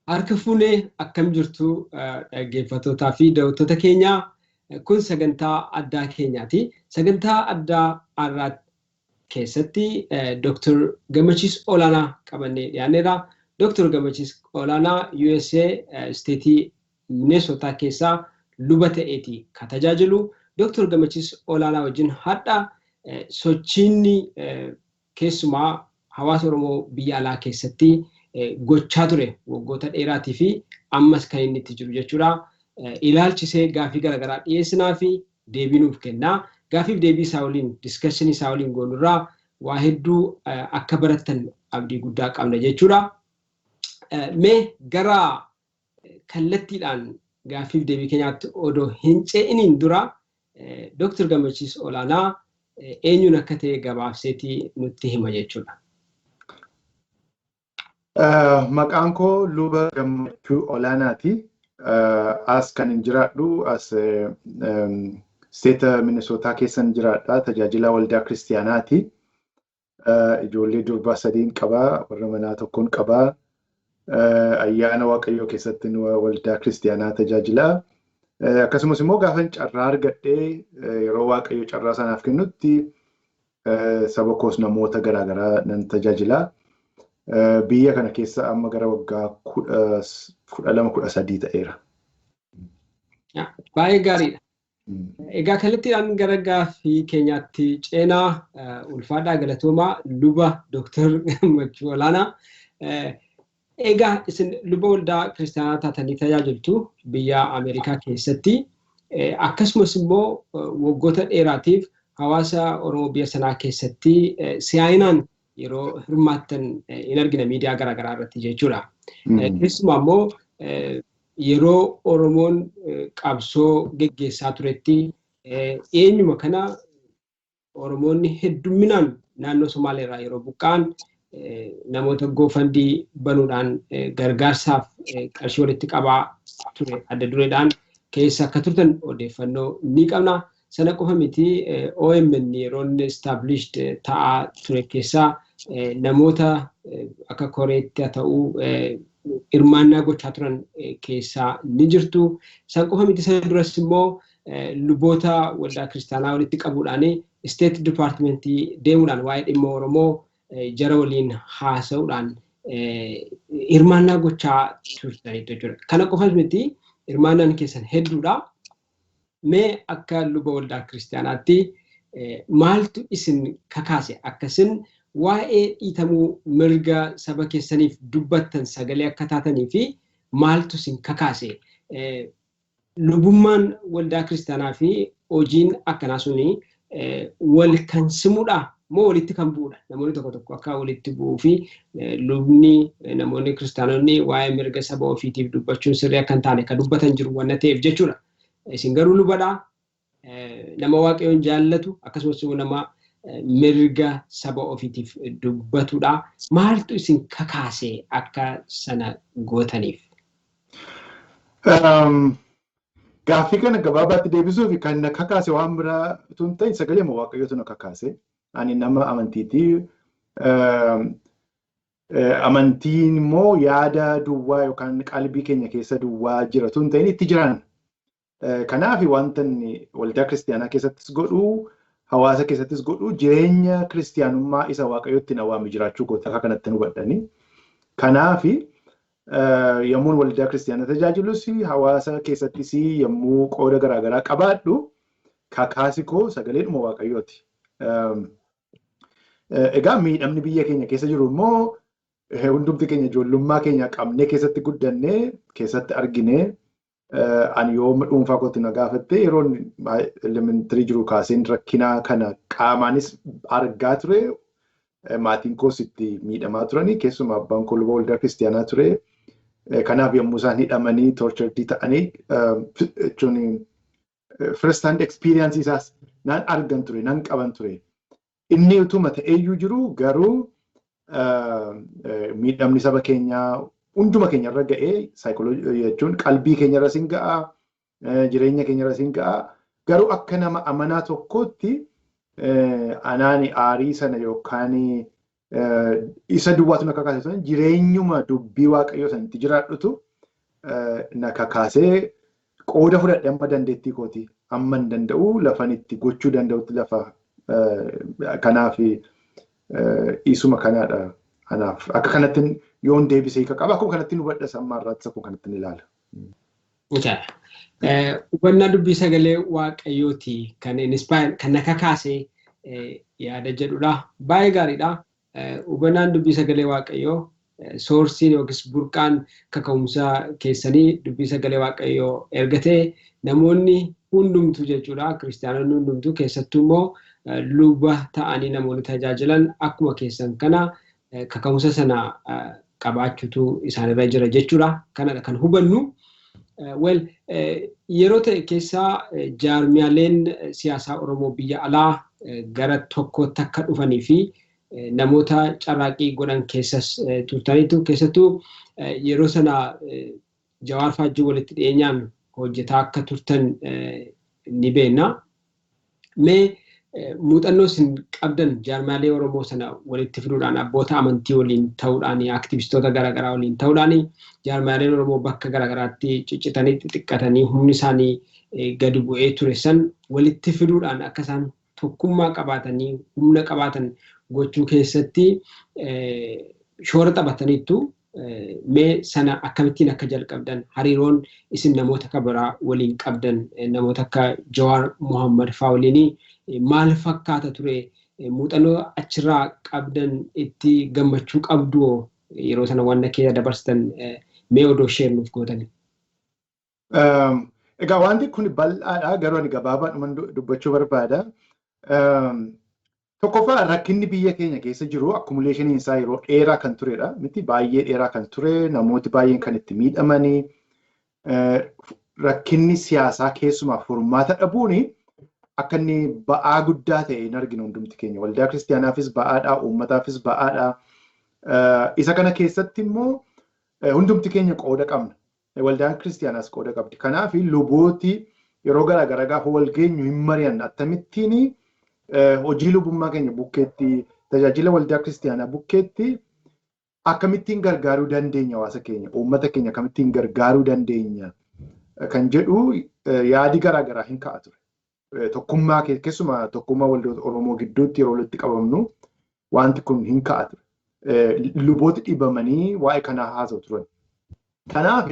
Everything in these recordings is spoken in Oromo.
Harka fuunee, akkam jirtu dhaggeeffattootaa fi daawwattoota keenyaa? Kun sagantaa addaa keenyaati. Sagantaa addaa har'aa keessatti Dr. Gammachiis Olaanaa qabannee dhiyaanneerra. Dr. Gammachiis Olaanaa USA State Minnesota keessaa luba ta'eeti kan tajaajilu. Dr. Gammachiis Olaanaa wajjin har'a sochiinni keessumaa hawaasa Oromoo biyya alaa keessatti gochaa ture waggoota dheeraatii fi ammas kan inni itti jiru jechuudha. Ilaalchisee gaaffii garaagaraa dhiyeessinaa fi deebii nuuf kennaa. Gaaffiif deebii isaa waliin, discussion isaa waliin goonurraa waa hedduu akka barattan abdii guddaa qabna jechuudha. Mee gara kallattiidhaan gaaffiif deebii keenyaatti odoo hin ce'iniin dura, Dr. Gammachiis Olaanaa eenyuun akka ta'e gabaabseetii nutti hima jechuudha. Maqaan koo Luba Gammachuu Olaanaati. As kan hin jiraadhu as State Minnesota keessan jiraadha. Tajaajila waldaa kiristiyaanaati. Ijoollee durbaa sadiin qabaa, warra manaa tokkoon qabaa. Ayyaana Waaqayyoo keessatti waldaa kiristiyaanaa tajaajila. Akkasumas immoo gaafa carraa argadhee, yeroo Waaqayyo carraa sanaaf kennutti, saba koos namoota garaagaraa nan tajaajila. Biyya kana keessa amma gara waggaa 12, 13 ta'eera. Baay'ee gaariidha. Egaa kallattiidhaan gara gaaffii keenyaatti ceenaa. Ulfaadhaa, galatoomaa, Luba Dooktar Gammachuu Olaanaa. Egaa isin luba waldaa kiristaanaa taatanii tajaajiltu biyya Ameerikaa keessatti. Akkasumas immoo waggoota dheeraatiif hawaasa Oromoo biyya sanaa keessatti si'aayinaan yeroo hirmaattan in argina miidiyaa garaagaraa irratti jechuudha. Keessumaa immoo yeroo Oromoon qabsoo geggeessaa turetti, eenyuma kana Oromoonni heddumminaan naannoo Somaaleerraa yeroo buqqa'an, namoota GoFundMe banuudhaan gargaarsaaf qarshii walitti qabaa ture adda dureedhaan keessa akka turtan odeeffannoo ni qabna. Sana qofa miti, OMN yeroo inni established ta'aa ture keessaa namoota akka koreetti haa ta'uu hirmaannaa gochaa turan keessaa ni jirtu. San qofa miti, sana duras immoo luboota waldaa kiristaanaa walitti qabuudhaan State Departmentii deemuudhaan waa'ee dhimma Oromoo jara waliin haasa'uudhaan hirmaannaa gochaa turtaniitu jechuudha. Kana qofas miti, hirmaannaan keessan hedduudha. Mee akka luba waldaa kiristaanaatti maaltu isin kakaase akkasin waa'ee dhiitamuu mirga saba keessaniif dubbattan, sagalee akka taatanii fi maaltu isin kakaase? Lubummaan waldaa kiristaanaa fi hojiin akkanaa suni wal kan simudha moo walitti kan bu'udha? Namoonni tokko tokko akka walitti bu'uu fi lubni, namoonni kiristaanonni waa'ee mirga saba ofiitiif dubbachuun sirrii akka hin taane kan dubbatan jiru wanna ta'eef jechuudha. Isin garuu lubadhaa. Nama Waaqayyoon jaallatu, akkasumas nama mirga saba ofiitiif dubbatudha. Maaltu isin kakaase akka sana gootaniif? Gaaffii kana gabaabaatti deebisuuf, kan na kakaase waan biraa utuu hin ta'in sagalee Waaqayyootu na kakaase. Ani nama amantiiti. Amantiin immoo yaada duwwaa yookaan qalbii keenya keessa duwwaa jira utuu hin ta'in itti jiran. Kanaaf wanta inni waldaa kiristiyaanaa keessattis godhu, hawaasa keessattis godhu, jireenya kiristiyaanummaa isa Waaqayyootti na waame jiraachuu kooti akka kanatti nu hubadhani. Kanaaf yommuu waldaa kiristiyaanaa tajaajilus, hawaasa keessattis yommuu qooda garaagaraa qabaadhu, kakaasi koo sagaleedhuma Waaqayyooti. Egaa miidhamni biyya keenya keessa jiru immoo hundumti keenya ijoollummaa keenya qabnee keessatti guddannee keessatti arginee. Ani yoo dhuunfaa kootti na gaafatte, yeroo elementary jiru kaaseen rakkina kana qaamaanis argaa ture. Maatiin koos itti miidhamaa turanii, keessumaa abbaan koo luba waldaa kiristiyaanaa ture. Kanaaf yommuu isaan hidhamanii tortured ta'anii jechuun first hand experience isaas nan argan ture, nan qaban ture. Inni utuma ta'eeyyuu jiru garuu miidhamni saba keenyaa hunduma keenyarra ga'ee, saayikooloojii jechuun qalbii keenyarra sin ga'a, jireenya keenyarra sin ga'a. Garuu akka nama amanaa tokkootti anaani aarii sana yookaan Isa duwwaatu na kakaase, jireenyuma dubbii Waaqayyoo sanitti jiraadhutu na kakaasee qooda fudhadhe amma dandeettii kooti. Amma hin danda'u lafan itti gochuu danda'utti lafa kanaaf isuma kanaadha. Kanaaf akka kanatti yoon deebisee hiika qaba. Akkuma kanatti hubadha, sammaa irraattis akkuma kanatti ilaala. Hubannaa dubbii sagalee Waaqayyooti kan inspire kan na kakaase yaada jedhudha. Baay'ee gaariidha. Hubannaan dubbii sagalee Waaqayyoo, sourceiin yookiis burqaan kaka'umsaa keessanii dubbii sagalee Waaqayyoo erga ta'e, namoonni hundumtuu jechuudha, kiristaanonni hundumtuu, keessattuu immoo luba ta'anii namoonni tajaajilan akkuma keessan kana kaka'umsa sana qabaachuutu isaanirra jira jechuudha. Kanadha kan hubannu. Well, yeroo ta'e keessaa jaarmiyaaleen siyaasaa Oromoo biyya alaa gara tokkotti akka dhufanii fi namoota carraaqii godhan keessas turtaniitu. Keessattuu yeroo sana Jawaar Faajjii walitti dhiyeenyaan hojjetaa akka turtan ni beekna. Mee muuxannoo isin qabdan jaarmiyaalee Oromoo sana walitti fiduudhaan, abboota amantii waliin ta'uudhaan, aktivistoota garaagaraa waliin ta'uudhaan, jaarmiyaaleen Oromoo bakka garaagaraatti ciccitanii xixiqqatanii humni isaanii gadi bu'ee ture san walitti fiduudhaan akka isaan tokkummaa qabaatanii humna qabaatan gochuu keessatti shoora taphataniittu. Mee sana akkamittiin akka jalqabdan, hariiroon isin namoota akka biraa waliin qabdan, namoota akka Jawaar Muhammad faa waliin maal fakkaata ture? Muuxannoo achirraa qabdan, itti gammachuu qabdu, yeroo sana wanna keessa dabarsitan mee odoo share nuuf gootani. Egaa wanti kun bal'aadha, garuu ani gabaabaadhuma dubbachuu barbaada. Tokkoffaa, rakkinni biyya keenya keessa jiru accumulationiin isaa yeroo dheeraa kan turedha. Miti baay'ee dheeraa kan ture, namooti baay'een kan itti miidhamanii, rakkinni siyaasaa keessumaa furmaata dhabuuni akka inni ba'aa guddaa ta'e hin arginu hundumti keenya. Waldaa kiristaanaafis ba'aadha, uummataafis ba'aadha. Isa kana keessatti immoo hundumti keenya qooda qabna. Waldaan kiristaanaas qooda qabdi. Kanaaf lubooti yeroo garaa gaafa wal geenyu hin mari'anna. Akkamittiin hojii lubummaa keenya bukkeetti, tajaajila waldaa kiristaanaa bukkeetti akkamittiin gargaaruu dandeenya hawaasa keenya, uummata keenya akkamittiin gargaaruu dandeenya kan jedhu yaadi garaa garaa hin ka'a ture. Tokkummaa, keessumaa tokkummaa waldoota Oromoo gidduutti yeroo walitti qabamnu wanti kun hin ka'a ture. Lubooti dhibamanii waa'ee kanaa haasa'u turan. Kanaaf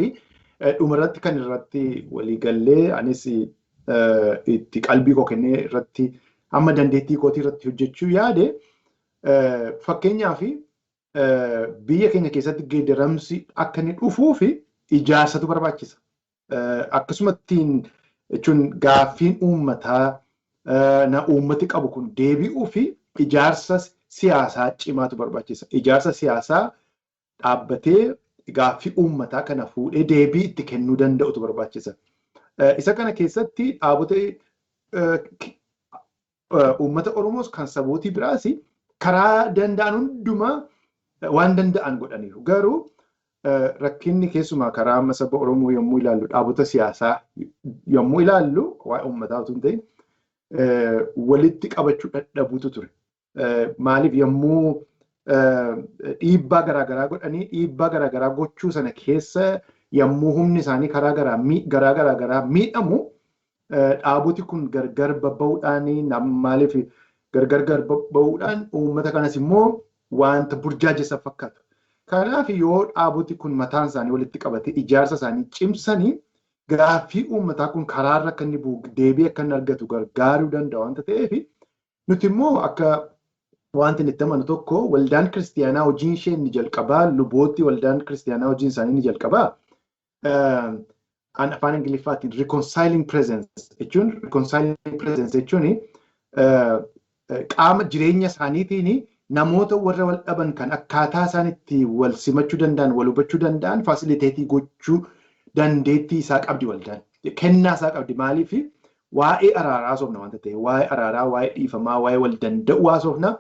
dhumarratti kan irratti waliigallee, anis itti qalbii koo kennee irratti hamma dandeettii kootii irratti hojjechuu yaade, fakkeenyaaf biyya keenya keessatti geeddaramsi akka inni dhufuu fi ijaarsatu barbaachisa. Akkasumattiin jechuun gaaffiin uummataa na uummati qabu kun deebi'uu fi ijaarsa siyaasaa cimaatu barbaachisa. Ijaarsa siyaasaa dhaabbatee gaaffii uummataa kana fuudhee deebii itti kennuu danda'utu barbaachisa. Isa kana keessatti dhaabota uummata Oromoos kan sabootii biraas karaa danda'an hundumaa waan danda'an godhaniiru. Garuu rakkinni keessumaa karaa amma saba Oromoo yommuu ilaallu, dhaabota siyaasaa yommuu ilaallu, waa'ee uummataa otoo hin ta'in walitti qabachuu dadhabuutu ture. Maaliif? Yommuu dhiibbaa garaagaraa godhanii, dhiibbaa garaagaraa gochuu sana keessa yommuu humni isaanii karaa garaagaraa miidhamu, dhaaboti kun gargar babba'uudhaan, maaliif gargar babba'uudhaan uummata kanas immoo wanta burjaajessa fakkaata. Kanaaf yoo dhaaboti kun mataan isaanii walitti qabate ijaarsa isaanii cimsanii gaaffii uummataa kun karaarra akka inni bu'u, deebii akka inni argatu gargaaruu danda'a wanta ta'eef, nuti immoo akka wanti itti amanu tokko, waldaan kiristiyaanaa hojiin ishee inni jalqabaa, lubooti waldaan kiristiyaanaa hojiin isaanii inni jalqabaa, an afaan Ingiliffaatiin reconciling presence jechuun qaama jireenya isaaniitiin namoota warra wal dhaban kan akkaataa isaan itti wal simachuu danda'an, wal hubachuu danda'an facilitate gochuu dandeettii isaa qabdi waldaan. Kennaa isaa qabdi. Maaliif? Waa'ee araaraa haasofna wanta ta'e, waa'ee araaraa, waa'ee dhiifamaa, waa'ee wal danda'uu haasofna.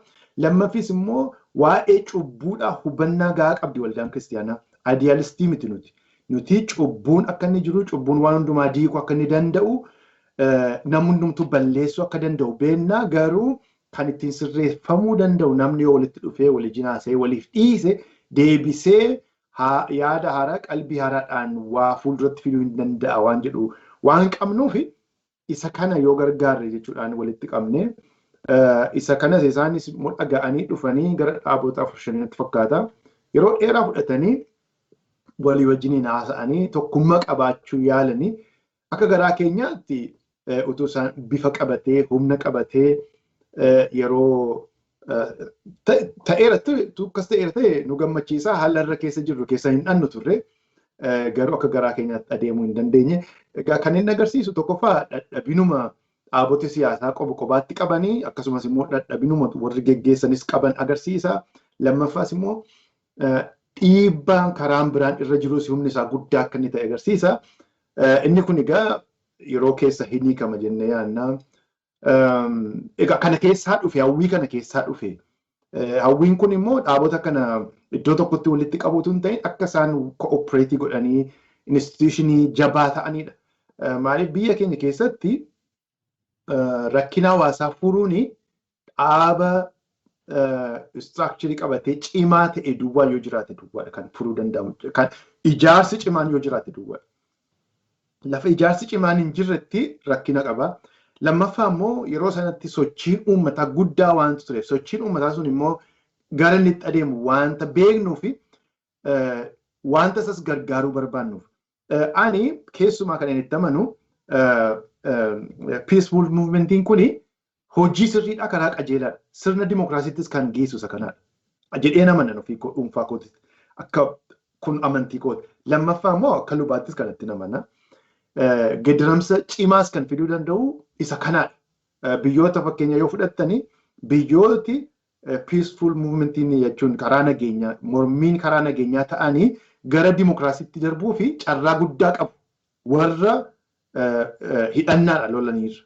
Lammaffis immoo waa'ee cubbuudhaa hubannaa gahaa qabdi waldaan kiristiyaanaa. Idealist miti nuti. Nuti cubbuun akka inni jiru, cubbuun waan hundumaa diiguu akka inni danda'u, namni hundumtuu balleessuu akka danda'u beennaa, garuu Kan ittiin sirreeffamuu danda'u namni yoo walitti dhufee, waliin haasa'ee, waliif dhiise, deebisee yaada haaraa, qalbii haaraadhaan waa fuulduratti fiduu hin danda'a waan jedhu waan qabnuuf, isa kana yoo gargaarre jechuudhaan walitti qabne. Isa kanas isaanis immoo dhaga'anii dhufanii gara dhaabota afur shanitti fakkaata. Yeroo dheeraa fudhatanii walii wajjiniin haasa'anii tokkummaa qabaachuu yaalanii, akka garaa keenyaatti utuu isaan bifa qabatee, humna qabatee yeroo ta'eera, akkas ta'eera ta'e nu gammachiisa, haala irra keessa jirru keessa hin dhannu turre, garuu akka garaa keenyaatti adeemuu hin dandeenye. Egaa kan inni agarsiisu tokkoffaa dadhabinuma dhaabota siyaasaa qoba qobaatti qabanii, akkasumas immoo dadhabinuma warri geggeessanis qaban agarsiisa. Lammaffaas immoo dhiibbaan karaan biraan irra jirus humni isaa guddaa akka inni ta'e agarsiisa. Inni kun egaa yeroo keessa hin hiikama jennee yaadna. Egaa kana keessaa dhufe, hawwii kana keessaa dhufe. Hawwiin kun immoo dhaabota kana iddoo tokkotti walitti qabuutu hin ta'in, akka isaan cooperate godhanii institution jabaa ta'anidha. Maaliif, biyya keenya keessatti rakkina hawaasaa furuun dhaaba structure qabatee cimaa ta'e duwwaa yoo jiraate duwwaadha kan furuu danda'amu. Kan ijaarsi cimaan yoo jiraate duwwaadha. Lafa ijaarsi cimaan hin jirretti rakkina qaba. Lammaffaa immoo yeroo sanatti sochiin uummataa guddaa waan tureef, sochiin uummataa sun immoo gara inni itti adeemu wanta beeknuu fi wanta isas gargaaruu barbaannuuf. Ani keessumaa kan inni itti amanu, peaceful movementiin kuni hojii sirriidha, karaa qajeelaadha. Sirna dimokiraasiittis kan geessu isa kanaadha. Jedhee amanan ofii dhuunfaa kootitti. Akka kun amantii kooti. Lammaffaa immoo akka lubaattis kanatti amana. Geeddaramsa cimaas kan fiduu danda'u isa kanaadha. Biyyoota fakkeenya yoo fudhattani, biyyooti peaceful movementiin jechuun karaa nageenyaa, mormiin karaa nageenyaa ta'anii gara dimokiraasiitti darbuu fi carraa guddaa qabu. Warra hidhannaadha lolaniirra.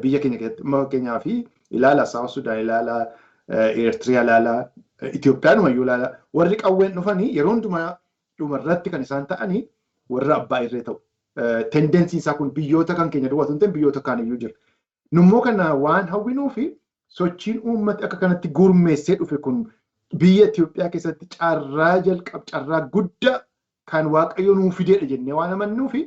Biyya keenya keessatti fakkeenyaa fi ilaala South Sudan, ilaala Eertiriyaa, ilaala Itoophiyaadhuma ilaala, warri qawween dhufanii yeroo hundumaa dhumarratti kan isaan ta'anii warra abbaa irree ta'u. Tendencyn isaa kun biyyoota kan keenya duwwaatu hin ta'in, biyyoota kaaniyyuu jira. Nummoo kana waan hawwinuu fi sochiin uummati akka kanatti gurmeessee dhufe kun biyya Itoophiyaa keessatti carraa jalqab, carraa guddaa kan Waaqayyo nuu fideedha jennee waan amannuu fi,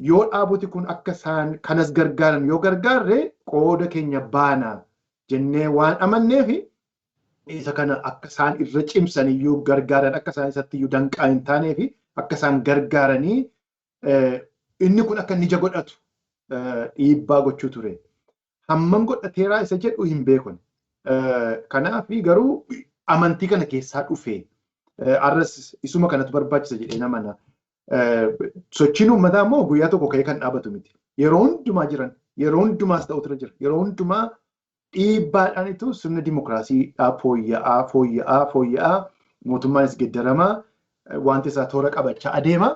yoo dhaaboti kun akka isaan kanas gargaaran yoo gargaarre qooda keenya baana jennee waan amannee fi, isa kana akka isaan irra cimsan iyyuu gargaaran, akka isaan isatti iyyuu danqaa hin taanee fi akka isaan gargaaranii inni kun akka inni ija godhatu dhiibbaa gochuu ture. Hammam godhateeraa isa jedhu hin beekun. Kanaaf garuu amantii kana keessaa dhufe, arras isuma kanatu barbaachisa jedhee namana. Sochiin uummataa immoo guyyaa tokko ka'ee kan dhaabatu miti. Yeroo hundumaa jiran, yeroo hundumaas ta'utu irra jira. Yeroo hundumaa dhiibbaadhaanitu sirna dimokiraasii fooyya'aa, fooyya'aa, fooyya'aa, mootummaanis geeddaramaa, wanti isaa toora qabachaa adeema.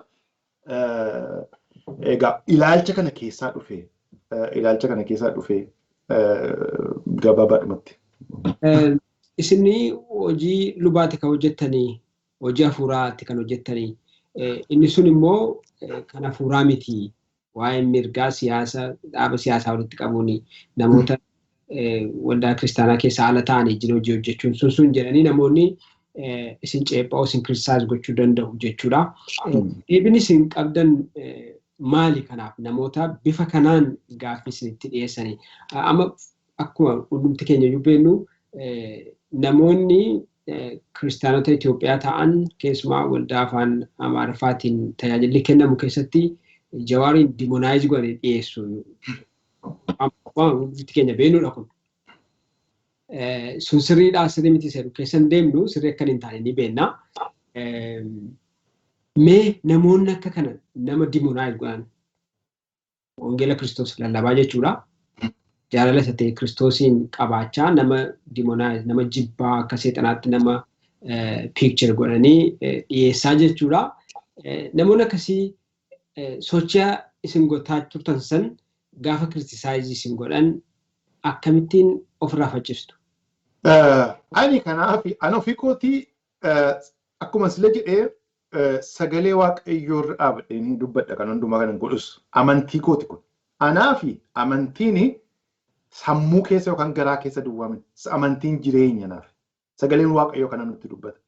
Egaa ilaalcha kana keessaa dhufe gabaabaadhumatti. Isin hojii lubaati kan hojjettanii, hojii hafuuraatti kan hojjettanii, inni sun immoo kan hafuuraa miti. Waa'ee mirgaa siyaasa, dhaaba siyaasaa walitti qabuun, namoota waldaa kiristaanaa keessa ala ta'anii wajjin hojii hojjechuun sun sun jedhanii namoonni isin ceepha'uu, isin criticize gochuu danda'u jechuudha. Deebiin isin qabdan maali kanaaf, namoota bifa kanaan gaaffii isinitti dhiyeessanii? Amma akkuma hundumti keenya iyyuu beeknu, namoonni kiristaanota Itoophiyaa ta'an, keessumaa waldaa afaan Amaariffaatiin tajaajilli kennamu keessatti, Jawaariin demonize godhanii dhiyeessu. Hundumti keenya beeknudha kun. Sun sirriidhaa sirrii miti jedhu keessan deemnu, sirrii akka hin taane ni beekna. Mee namoonni akka kana nama demonize godhan, wangeela Kiristoos lallabaa jechuudha. Jaalala isa ta'e Kiristoosiin qabaachaa nama demonize, nama jibbaa, akka seexanaatti nama picture godhanii dhiyeessaa jechuudha. Namoonni akkasii sochii isin gotaa turtan san gaafa criticize isin godhan akkamittiin ofirraa faccistu? Ani kanaaf ani ofii kootii akkuma sila jedhee sagalee Waaqayyoo irra dhaabadhee dubbadha, kan hundumaa kanan godhus amantii kooti kun. Anaafi amantiin Sammuu keessa yookaan garaa keessa duwwaa miti. Amantiin jireenya naaf. Sagaleen Waaqayyoo kana nutti dubbata.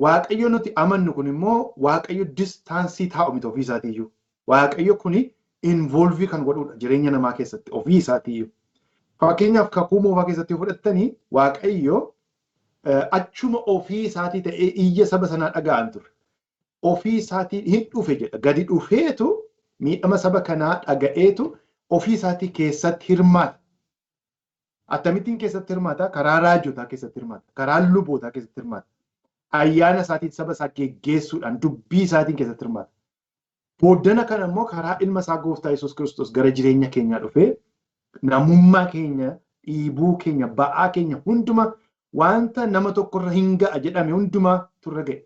Waaqayyo nuti amannu kun immoo Waaqayyo distance taa'u miti ofii isaatiiyyuu. Waaqayyo kuni involve kan godhudha jireenya namaa keessatti ofii isaatiiyyuu. Fakkeenyaaf, Kakuu Moofaa keessatti yoo fudhattanii, Waaqayyo achuma ofii isaatii ta'ee iyya saba sanaa dhaga'an ture. Ofii isaatii hin dhufe jedha. Gadi dhufeetu miidhama saba kanaa dhaga'eetu ofii isaatii keessatti hirmaata. Akkamittiin keessatti hirmaata? Karaa raajotaa keessatti hirmaata. Karaa lubootaa keessatti hirmaata. Ayyaana isaatiin saba isaa geggeessuudhaan dubbii isaatiin keessatti hirmaata. Booddana kana immoo karaa ilma isaa Gooftaa Yesuus Kiristoos gara jireenya keenyaa dhufee namummaa keenya, dhiibuu keenya, ba'aa keenya hunduma, wanta nama tokkorra hin ga'a jedhame hundumaa turre ga'e.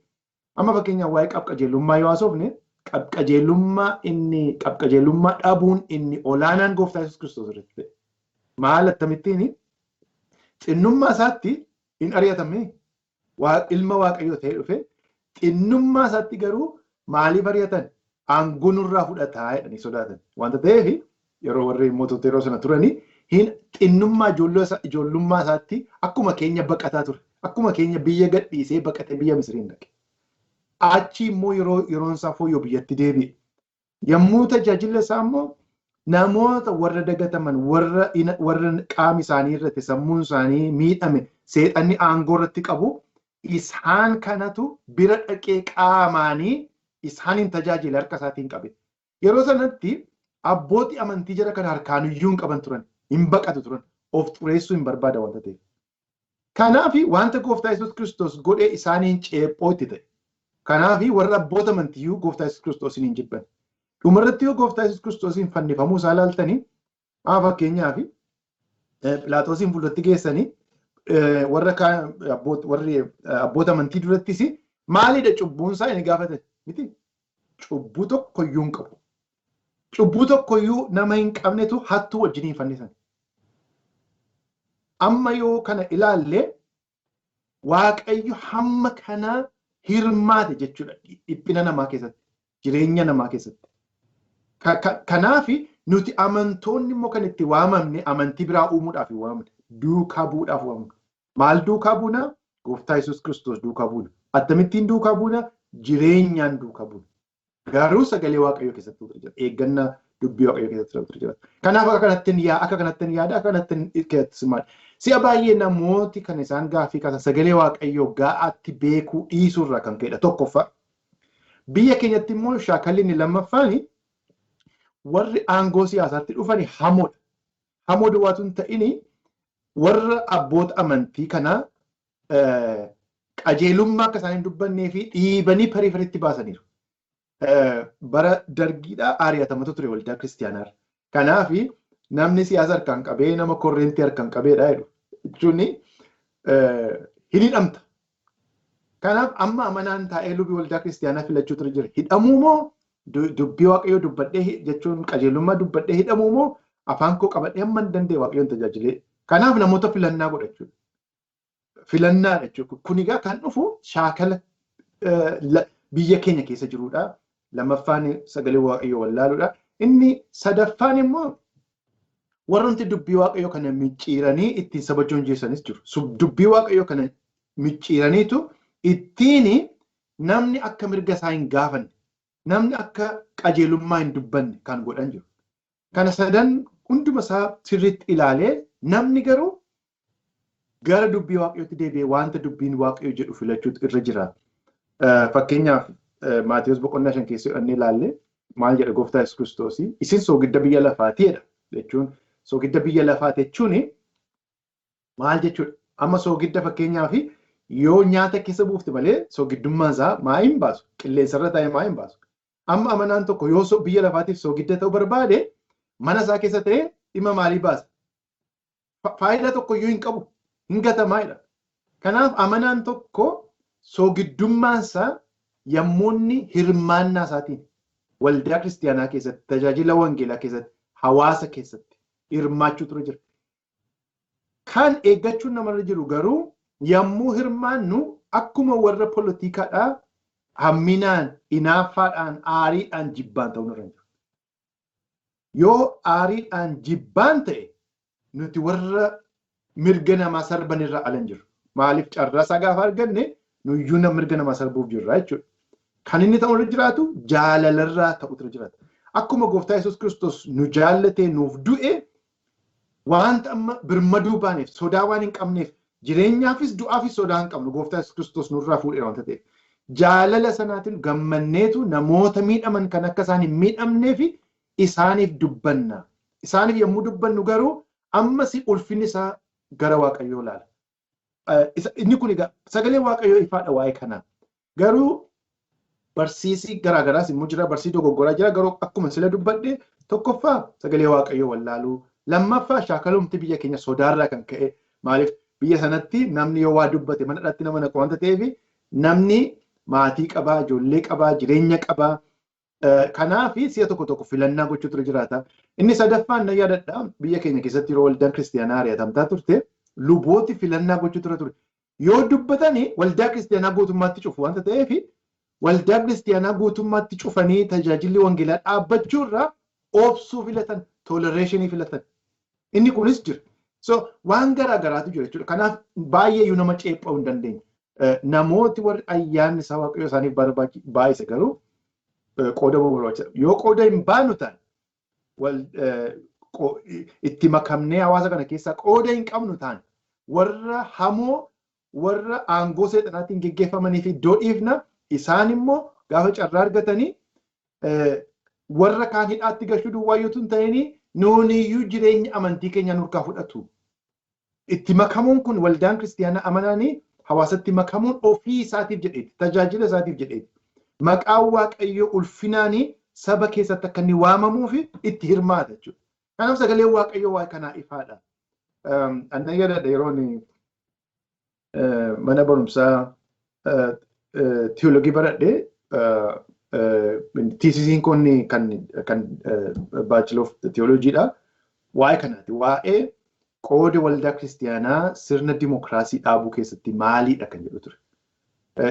Amma fakkeenyaaf, waa'ee qabqajeelummaa yoo haasofne, qabqajeelummaa inni qabqajeelummaa dhabuun inni olaanaan Gooftaa Yesuus Kiristoos irratti ta'e. Maal, akkamittiin? Xinnummaa isaatti hin ari'atamne. Ilma Waaqayyoo ta'ee dhufe, xinnummaa isaatti garuu maaliif ari'atan? Aangoo nurraa fudhataa jedhanii sodaatan. Wanta ta'eef, yeroo warri mootota yeroo sana turanii hin xinnummaa ijoollummaa isaatti akkuma keenya baqataa ture. Akkuma keenya biyya gadhiisee baqatee biyya Misiriin dhaqe. Achi immoo yeroo yeroon isaa fooyyoo biyyatti deebi'e. Yommuu tajaajila isaa immoo namoota warra dagataman, warra qaami isaanii irratti, sammuun isaanii miidhame, seexanni aangoo irratti qabu, isaan kanatu bira dhaqee qaamaanii isaaniin tajaajila harka isaatiin qabe. Yeroo sanatti abbootii amantii jara kana harkaan iyyuu hin qaban turan, hin baqatu turan, of xureessuu hin barbaada wanta ta'eef. Kanaaf wanta Gooftaa Yesuus Kiristoos godhee isaaniin ceephoo itti ta'e. Kanaaf warra abboota amantiyyuu Gooftaa Yesuus Kiristoosiin hin jibban. Dhumarratti yoo Gooftaa Yesuus Kiristoosiin fannifamuu isaa ilaaltanii, haa fakkeenyaaf Phiilaaxoosiin fuulduratti geessanii, warra warri abboota amantii durattis maalidha cubbuun isaa inni gaafatan miti. Cubbuu tokkoyyuu hin qabu. Cubbuu tokkoyyuu nama hin qabnetu hattuu wajjin hin fannisan. Amma yoo kana ilaalle, Waaqayyo hamma kana hirmaate jechuudha dhiphina namaa keessatti, jireenya namaa keessatti. Kanaaf nuti amantoonni immoo kan itti waamamne amantii biraa uumuudhaaf hin waamamne, duukaa bu'uudhaaf waamamne. Maal duukaa buuna? Gooftaa Yesuus Kiristoos duukaa buuna. Akkamittiin duukaa buuna? Jireenyaan duukaa buuna. Garuu sagalee Waaqayyoo keessatti jira. Eeggannaa dubbii Waaqayyoo keessatti jira. Kanaaf akka kanatti yaada, akka kanatti keessatti simaadha. Si'a baay'ee namooti kan isaan gaaffii kaasan sagalee Waaqayyoo ga'aatti beekuu dhiisuurraa kan ka'edha. Tokkoffaa. Biyya keenyatti immoo shaakalli inni lammaffaan, warri aangoo siyaasaatti dhufani hamoodha. Hamoo duwwaatu hin ta'ini, warra abboota amantii kanaa qajeelummaa akka isaan hin dubbannee fi dhiibanii peripherytti baasaniiru. Bara Dargiidhaa ari'atamatu ture waldaa kiristiyaanaarra. Kanaaf namni siyaasa harkaan qabee nama korreentii harkaan qabeedha jedhu. Jechuun hin hidhamta. Kanaaf amma amanaan taa'ee lubii waldaa kiristiyaanaa filachuu ture jira. Hidhamuu moo, dubbii Waaqayyoo dubbadhee, jechuun qajeelummaa dubbadhee hidhamuu moo, afaan koo qabadhee hamma hin danda'e Waaqayyoon tajaajilee? Kanaaf namoota filannaa godha jechuudha. Filannaadha jechuudha. Kun egaa kan dhufu shaakala biyya keenya keessa jirudha. Lammaffaan sagalee Waaqayyoo wallaaluudha. Inni sadaffaan immoo warroonni dubbii Waaqayyoo kana micciiranii ittiin saba joonjeessanis jiru. Dubbii Waaqayyoo kana micciiraniitu ittiin namni akka mirga isaa hin gaafanne, namni akka qajeelummaa hin dubbanne kan godhan jiru. Kana sadan hunduma isaa sirriitti ilaalee, namni garuu gara dubbii Waaqayyootti deebi'ee wanta dubbiin Waaqayyoo jedhu filachuutu irra jira. Fakkeenyaaf, Maatiyus boqonnaa 5 keessa jedhannee ilaalle, maal jedha Gooftaa Yesuus Kiristoos? "Isin soogidda biyya lafaati" jedha. Jechuun soogidda biyya lafaati jechuun maal jechuudha? Amma soogidda fakkeenyaaf yoo nyaata keessa buufte malee soogiddummaan isaa maa hin baasu? Qilleensarra taa'ee maa hin baasu? Amma amanaan tokko yoo biyya lafaatiif soogidda ta'uu barbaade, mana isaa keessa ta'ee dhimma maalii baasa? Faayidaa tokko iyyuu hin qabu. Hin gatamaa jedha. Kanaaf amanaan tokko soogiddummaan isaa yommuu inni hirmaannaa isaatiin waldaa kiristiyaanaa keessatti, tajaajila wangeelaa keessatti, hawaasa keessatti hirmaachuu ture jira. Kan eeggachuun namarra jiru garuu, yommuu hirmaannu akkuma warra poolitiikaadhaa hamminaan, inaaffaadhaan, aariidhaan, jibbaan ta'uu nurra hin jiru. Yoo aariidhaan jibbaan ta'e, nuti warra mirga namaa sarban irraa ala hin jirru. Maaliif, carraa gaafa arganne nuyyuu mirga namaa sarbuuf jirra jechuudha. Kan inni ta'u irra jiraatu jaalalarraa ta'utu irra jiraata. Akkuma Gooftaa Yesuus Kiristoos nu jaallatee nuuf du'e, wanta amma birmaduu baaneef sodaa waan hin qabneef, jireenyaafis du'aafis sodaa hin qabnu, Gooftaa Yesuus Kiristoos nurraa fuudheera wanta ta'eef. Jaalala sanaatiin gammanneetu namoota miidhaman kan akka isaan hin miidhamneef isaaniif dubbanna. Isaaniif yommuu dubbannu garuu ammas ulfinni isaa gara Waaqayyoo ilaala. Inni kun egaa sagalee Waaqayyoo ifaadha waa'ee kanaa. Garuu barsiisii garaagaraas immoo jira, barsiisii dogoggoraa jira. Garuu akkuma sila dubbadhe, tokkoffaa sagalee Waaqayyoo wallaaluu, lammaffaa shaakalumti biyya keenya sodaarraa kan ka'e. Maaliif, biyya sanatti namni yoo waa dubbate mana irratti nama naqu wanta ta'eef, namni maatii qabaa, ijoollee qabaa, jireenya qabaa. Kanaaf si'a tokko tokko filannaa gochuutu irra jiraata. Inni sadaffaan, na yaadadha, biyya keenya keessatti yeroo waldaan kiristiyaanaa ari'atamtaa turte, lubooti filannaa gochuutu irra ture. Yoo dubbatanii waldaa kiristiyaanaa guutummaatti cufu wanta ta'eef, waldaa kiristiyaanaa guutummaatti cufanii tajaajilli wangeelaa dhaabbachuu irraa obsuu filatan, toleration filatan. Inni kunis jira. So waan garaa garaatu jira jechuudha. Kanaaf baay'ee iyyuu nama ceepha'uu hin dandeenye. Namooti warri ayyaanni isaa Waaqayyo isaaniif baay'ise garuu qooda barbaachisa. Yoo qooda hin baanu ta'an, itti makamnee hawaasa kana keessaa qooda hin qabnu ta'an, warra hamoo, warra aangoo seexanaatiin geggeeffamanii fi iddoo dhiifna. Isaan immoo gaafa carraa argatanii warra kaan hidhaatti gashuu duwwaa yoo hin ta'in, nuuniyyuu jireenya amantii keenya nurkaa fudhatu. Itti makamuun kun, waldaan kiristiyaanaa amanaanii hawaasatti makamuun ofii isaatiif jedheeti, tajaajila isaatiif jedheeti. Maqaan Waaqayyoo ulfinaanii saba keessatti akka inni waamamuu fi itti hirmaata jechuudha. Kanaaf sagaleen Waaqayyoo waa'ee kanaa ifaadha. Annan yaadadha, yeroo mana barumsaa tiyoologii baradhe, thesisiin kun kan Bachelor of Theologyidha. Waa'ee kanaati. Waa'ee qooda waldaa kiristiyaanaa sirna dimokiraasii dhaabuu keessatti maaliidha kan jedhu ture.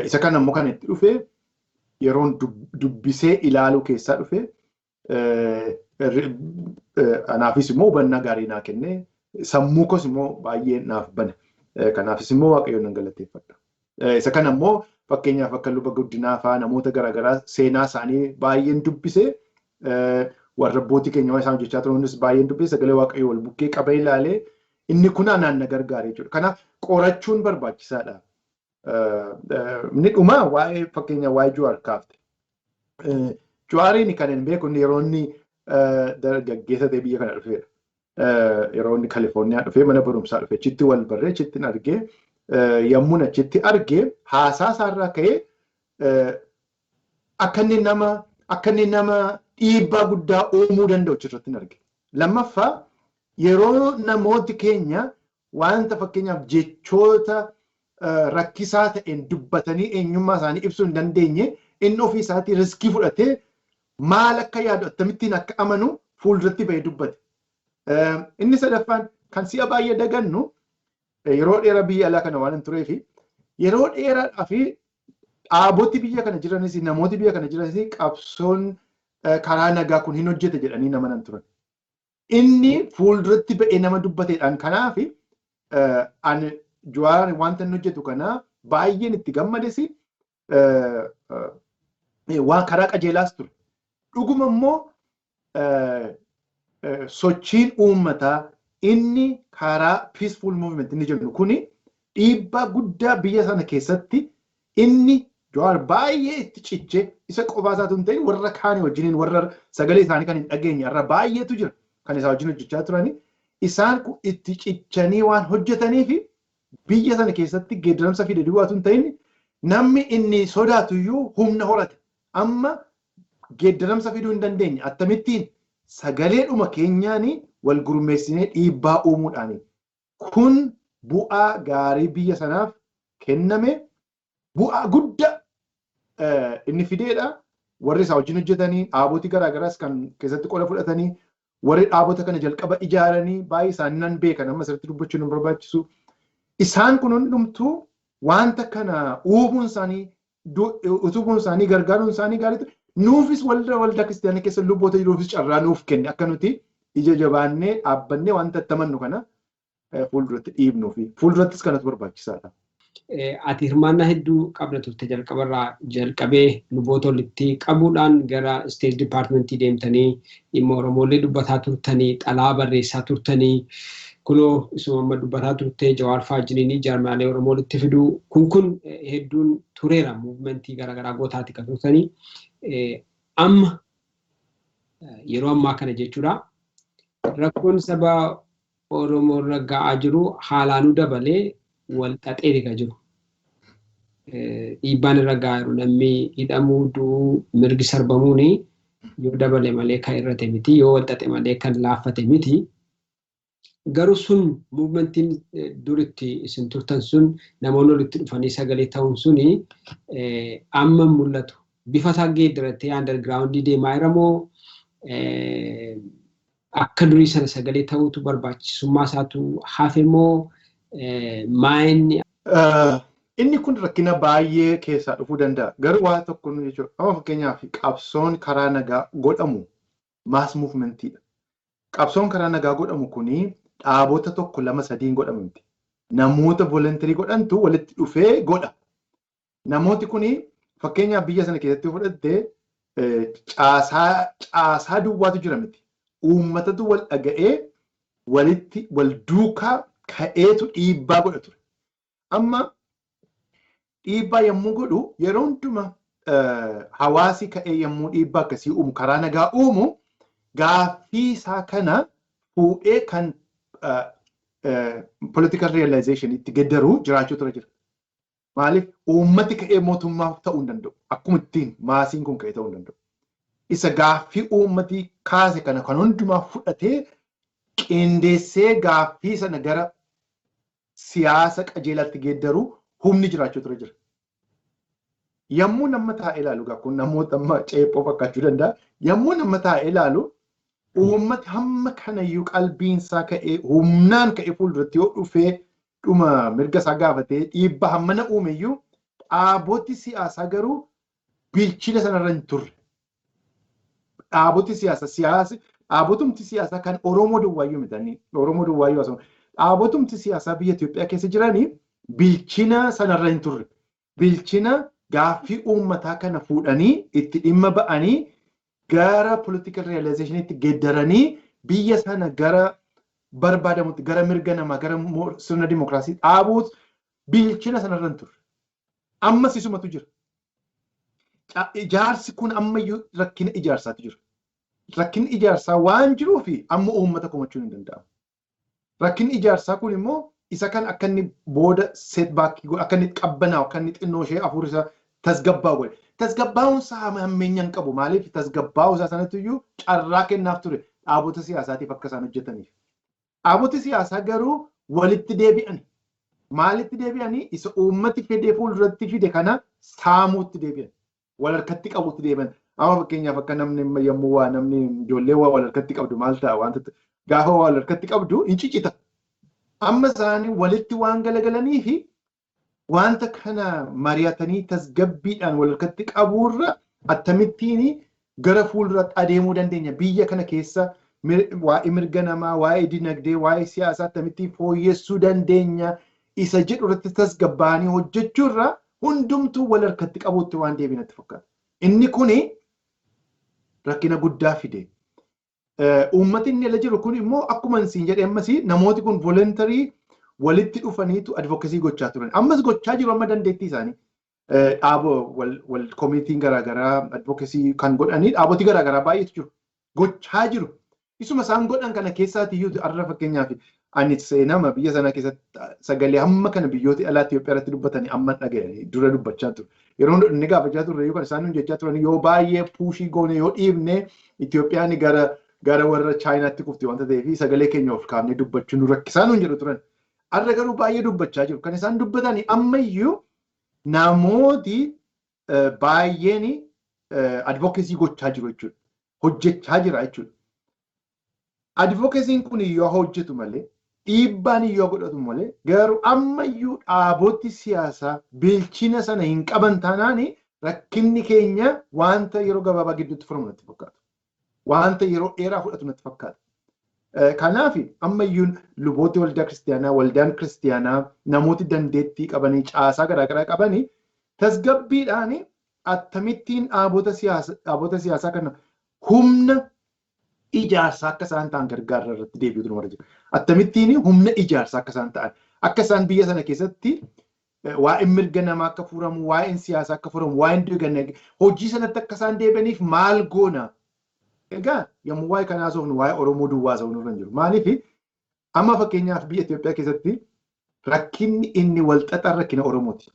Isa kana immoo kan itti dhufe yeroon dubbisee ilaaluu keessaa dhufe, anaafis immoo hubannaa gaarii naa kenne, sammuu koos immoo baay'ee naaf bane. Kanaafis immoo Waaqayyoon nan galateeffadha. Isa kana immoo fakkeenyaaf akka Luba Guddinaa fa'aa, namoota garaagaraa seenaa isaanii baay'een dubbisee, warra abbootii keenya waan isaan hojjechaa turanis baay'een dubbisee, sagalee Waaqayyoo wal bukkee qabee ilaalee, inni kun anaan na gargaare jechuudha. Kanaaf qorachuun barbaachisaadha. Inni dhumaa waa'ee fakkeenya waa'ee Jawaar kaafte. Jawaariin kan hin beeku yeroo inni dargaggeessa ta'e biyya kana dhufeedha. Yeroo inni Kalifoorniyaa dhufee mana barumsaa dhufe, achitti wal barree, achitti argee, yommuun achitti argee haasaa isaarraa ka'ee akka inni nama dhiibbaa guddaa uumuu danda'u achirratti hin arge. Lammaffaa, yeroo namooti keenya wanta fakkeenyaaf jechoota rakkisaa ta'een dubbatanii eenyummaa isaanii ibsuu hin dandeenye, inni ofii isaatii risk fudhatee maal akka yaadu, akkamittiin akka amanu fuulduratti bahee dubbate. Inni sadaffaan kan si'a baay'ee dagannu, yeroo dheeraa biyya alaa kana waan hin tureefi, yeroo dheeraadhaa fi dhaaboti biyya kana jiranis, namooti biyya kana jiranis, qabsoon karaa nagaa kun hin hojjete jedhanii nama nan turan. Inni fuulduratti ba'ee nama dubbateedhaan. Kanaaf ani Jawaar wanta inni hojjetu kana baay'een itti gammades, waan karaa qajeelaas ture. Dhuguma immoo sochiin uummataa inni karaa peaceful movement inni jennu kuni dhiibbaa guddaa biyya sana keessatti inni Jawaar baay'ee itti ciche, isa qofaa isaatu hin ta'in, warra kaanii wajjiniin, warra sagalee isaanii kan hin dhageenye irra baay'eetu jira kan isaa wajjin hojjechaa turani. Isaan kun itti cichanii waan hojjetanii fi biyya sana keessatti geeddaramsa fide duwwaatu hin ta'in, namni inni sodaatu iyyuu humna horate. Amma geeddaramsa fiduu hin dandeenye. Akkamittiin? Sagaleedhuma keenyaanii wal gurmeessinee dhiibbaa uumuudhaani. Kun bu'aa gaarii biyya sanaaf kenname, bu'aa guddaa inni fideedha. Warri isaa wajjin hojjetanii, dhaabotii garaagaraas kan keessatti qooda fudhatanii, warri dhaabota kana jalqaba ijaaranii baay'ee isaanii nan beekan, amma asirratti dubbachuun hin barbaachisu. Isaan kun hundumtuu wanta kana uumuun isaanii Utubuun isaanii, gargaaruun isaanii gaarii ture. Nuufis waldaa kiristaanaa keessa luboota jiruufis carraa nuuf kenne, akka nuti ija jabaannee dhaabbannee wanta itti amannu kana fuulduratti dhiibnuu fi fuuldurattis kanatu barbaachisaadha. Ati hirmaannaa hedduu qabda turte. Jalqabarraa jalqabee luboota walitti qabuudhaan gara State Departmentii deemtanii dhimma Oromoolee dubbataa turtanii, xalaa barreessaa turtanii, kunoo isuma amma dubbataa turte Jawaar Faajiniinii jaarmaalee Oromoo walitti fiduu kun hedduun tureera, movementii garaagaraa gootaati kan turtanii. Amma yeroo ammaa kana jechuudha, rakkoon saba Oromoo irra ga'aa jiru haalaanuu dabalee wal xaxee kan jiru. Dhiibbaan irra ga'aa jiru, namni hidhamuu, du'uu, mirgi sarbamuuni yoo dabale malee kan irrate miti, yoo wal xaxe malee kan laaffate miti. Garuu sun movementiin duritti isin turtan sun, namoonni walitti dhufanii sagalee ta'uun suni amma mul'atu. Bifa isaa geeddaratee undergroundii deemaa jira moo akka durii sana sagalee ta'uutu barbaachisummaa isaatu hafe moo maayinni? Inni kun rakkina baay'ee keessaa dhufuu danda'a. Garuu waa tokko nu jechuudha. Amma fakkeenyaaf qabsoon karaa nagaa godhamu mass movementiidha. Qabsoon karaa nagaa godhamu kuni dhaabota tokko, lama, sadiin godhamu miti. Namoota volunteerii godhantu walitti dhufee godha. Namooti kuni fakkeenyaaf biyya sana keessatti fudhatte, caasaa duwwaatu jira miti. Uummatatu wal dhaga'ee walitti wal duukaa ka'eetu dhiibbaa godha ture. Amma dhiibbaa yommuu godhu, yeroo hundumaa hawaasi ka'ee yommuu dhiibbaa akkasii uumu, karaa nagaa uumu, gaaffii isaa kana fuudhee kan political realization itti geddaruu jiraachuu ture jira. Maaliif uummati ka'ee mootummaa ta'uu hin danda'u. Akkuma ittiin massiin kun ka'ee ta'uu hin danda'u. Isa gaaffii uummati kaase kana kan hundumaa fudhatee qindeessee gaaffii sana gara siyaasa qajeelaatti geeddaruu humni jiraachuu ture jira. Yommuu nama taa'ee ilaalu, kun namoota amma ceephoo fakkaachuu danda'a. Yommuu nama taa'ee ilaalu, uummati hamma kanayyuu qalbiinsaa ka'ee humnaan ka'ee fuulduratti yoo dhufee dhuma mirga isaa gaafatee dhiibbaa hammana uumeyyuu, dhaaboti siyaasaa garuu bilchina sanarra hin turre. Dhaaboti siyaasaa, siyaasi dhaabotumti siyaasaa kan Oromoo duwwaayyuu miti, Oromoo duwwaayyuu asuma, dhaabotumti siyaasaa biyya Itoophiyaa keessa jiranii bilchina sanarra hin turre. Bilchina gaaffii uummataa kana fuudhanii itti dhimma ba'anii gara political realizationitti geeddaranii biyya sana gara barbaadamutti, gara mirga namaa, gara sirna dimokiraasii dhaabuut bilchina sanarra hin turre. Ammas isumatu jira. Ijaarsi kun ammayyuu rakkina ijaarsaatu jira. Rakkinni ijaarsaa waan jiruufi amma uummata komachuun hin danda'amu. Rakkinni ijaarsaa kun immoo isa kan akka inni booda setbackii godhu, akka inni qabbanaa'u, akka inni xinnoo ishee hafuurri isaa tasgabbaa'u godhe. Tasgabbaa'uun isaa hammeenya hin qabu. Maaliif, tasgabbaa'uu isaa sanatti iyyuu carraa kennaaf ture dhaabota siyaasaatiif akka isaan hojjetaniif. Dhaaboti siyaasaa garuu walitti deebi'an. Maalitti deebi'anii? Isa uummati fedee fuulduratti fide kana saamuutti deebi'an. Wal harkatti qabuutti deebi'an. Amma fakkeenyaaf akka namni yommuu waa namni ijoollee waa wal harkatti qabdu maal ta'a, wanta gaafa waa wal harkatti qabdu hin cicita. Amma isaanii walitti waan galagalanii fi wanta kana mari'atanii tasgabbiidhaan wal harkatti qabuurra, akkamittiin gara fuulduraatti adeemuu dandeenya, biyya kana keessa waa'ee mirga namaa, waa'ee dinagdee, waa'ee siyaasaa akkamittiin fooyyessuu dandeenya isa jedhu irratti tasgabbaa'anii hojjechuurra hundumtuu wal harkatti qabuutti waan deebinatti fakkaata. Inni kuni rakkina guddaa fide. Uummati inni ala jiru kun immoo akkuma siin jedhe, ammas namooti kun voluntary walitti dhufaniitu advocacy gochaa turan. Ammas gochaa jiru amma dandeettii isaanii. Dhaaboo wal komitiin garaagaraa advocacy kan godhanii dhaaboti garaagaraa baay'eetu jiru. Gochaa jiru. Isuma isaan godhan kana keessaati iyyuu har'a fakkeenyaaf ani seenama biyya sana keessatti sagalee hamma kana biyyoota alaa Itoophiyaa irratti dubbatanii amma dhaga'e dura dubbachaa ture. Yeroo inni gaafachaa turre yookaan isaan nuun jechaa turan, yoo baay'ee pushii goone, yoo dhiibne, Itoophiyaan gara warra Chaayinaatti kufti wanta ta'eef sagalee keenya of kaafnee dubbachuu nu rakkisaa nuun jedhu turan. Har'a garuu baay'ee dubbachaa jiru. Kan isaan dubbatanii ammayyuu namooti baay'een advocacy gochaa jiru jechuudha. Hojjechaa jira jechuudha. Advocacyn kun yoo hojjetu malee Dhiibbaan iyyuu godhatu malee, garuu ammayyuu dhaabotti siyaasaa bilchina sana hin qaban taanaan, rakkinni keenya wanta yeroo gabaabaa gidduutti furamu natti fakkaatu. Wanta yeroo dheeraa fudhatu natti fakkaata. Kanaaf ammayyuu lubooti waldaa kiristiyaanaa, waldaan kiristiyaanaa, namooti dandeettii qabanii, caasaa garaagaraa qabanii, tasgabbiidhaan akkamittiin dhaabota siyaasaa kana humna ijaarsaa akka isaan ta'an gargaarra irratti deebi'utu nama jira. Akkamittiin humna ijaarsaa akka isaan ta'an, akka isaan biyya sana keessatti waa'een mirga namaa akka furamu, waa'een siyaasaa akka furamu, waa'een deegan hojii sanatti akka isaan deebi'aniif maal goona? Egaa yommuu waa'ee kanaa haasofnu, waa'ee Oromoo duwwaa haasofnu irra hin jiru. Maaliif, amma fakkeenyaaf biyya Itoophiyaa keessatti rakkinni inni wal xaxaan rakkina Oromooti.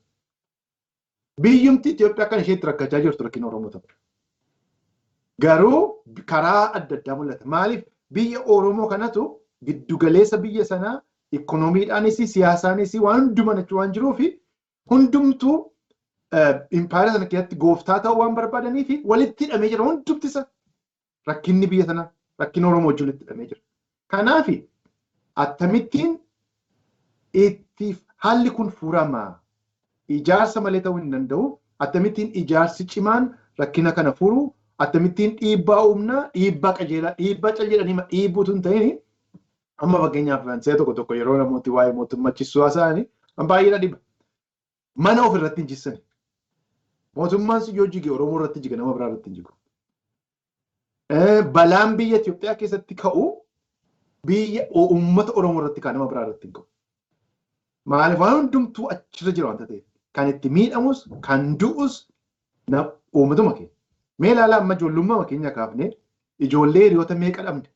Biyyumti Itoophiyaa kan isheetti rakkachaa jirtu rakkina Oromoo ta'u. Garuu karaa adda addaa mul'ata. Maaliif, biyya Oromoo kanatu giddugaleessa biyya sanaa ikoonomiidhaanis siyaasaanis waan hundumaa waan jiruuf, hundumtuu impaayera sana keessatti gooftaa ta'uu waan barbaadanii fi walitti hidhamee jira hundumti isa. Rakkinni biyya sanaa rakkina Oromoo wajjin walitti hidhamee jira. Kanaaf akkamittiin itti haalli kun furama? Ijaarsa malee ta'uu hin danda'u. Akkamittiin ijaarsi cimaan rakkina kana furu? Akkamittiin dhiibbaa uumnaa? Dhiibbaa qajeelaa, dhiibbaa cal jedhanii dhiibbuutu hin ta'in. Amma fakkeenyaaf si'a tokko tokko yeroo namooti waa'ee mootummaa cissuu haasa'anii baay'ee na dhiba. Mana of irratti hin jissani. Mootummaan sun yoo jige Oromoo irratti jiga, nama biraa irratti hin jigu. Balaan biyya Itoophiyaa keessatti ka'u biyya uummata Oromoo irratti ka'a, nama biraa irratti hin ka'u. Maaliif, waan hundumtuu achirra jira waanta ta'eef. Kan itti miidhamus, kan du'us uummatuma keenya. Mee ilaalaa, amma ijoollummaa keenya kaafnee ijoollee hiriyoota meeqa dhabne?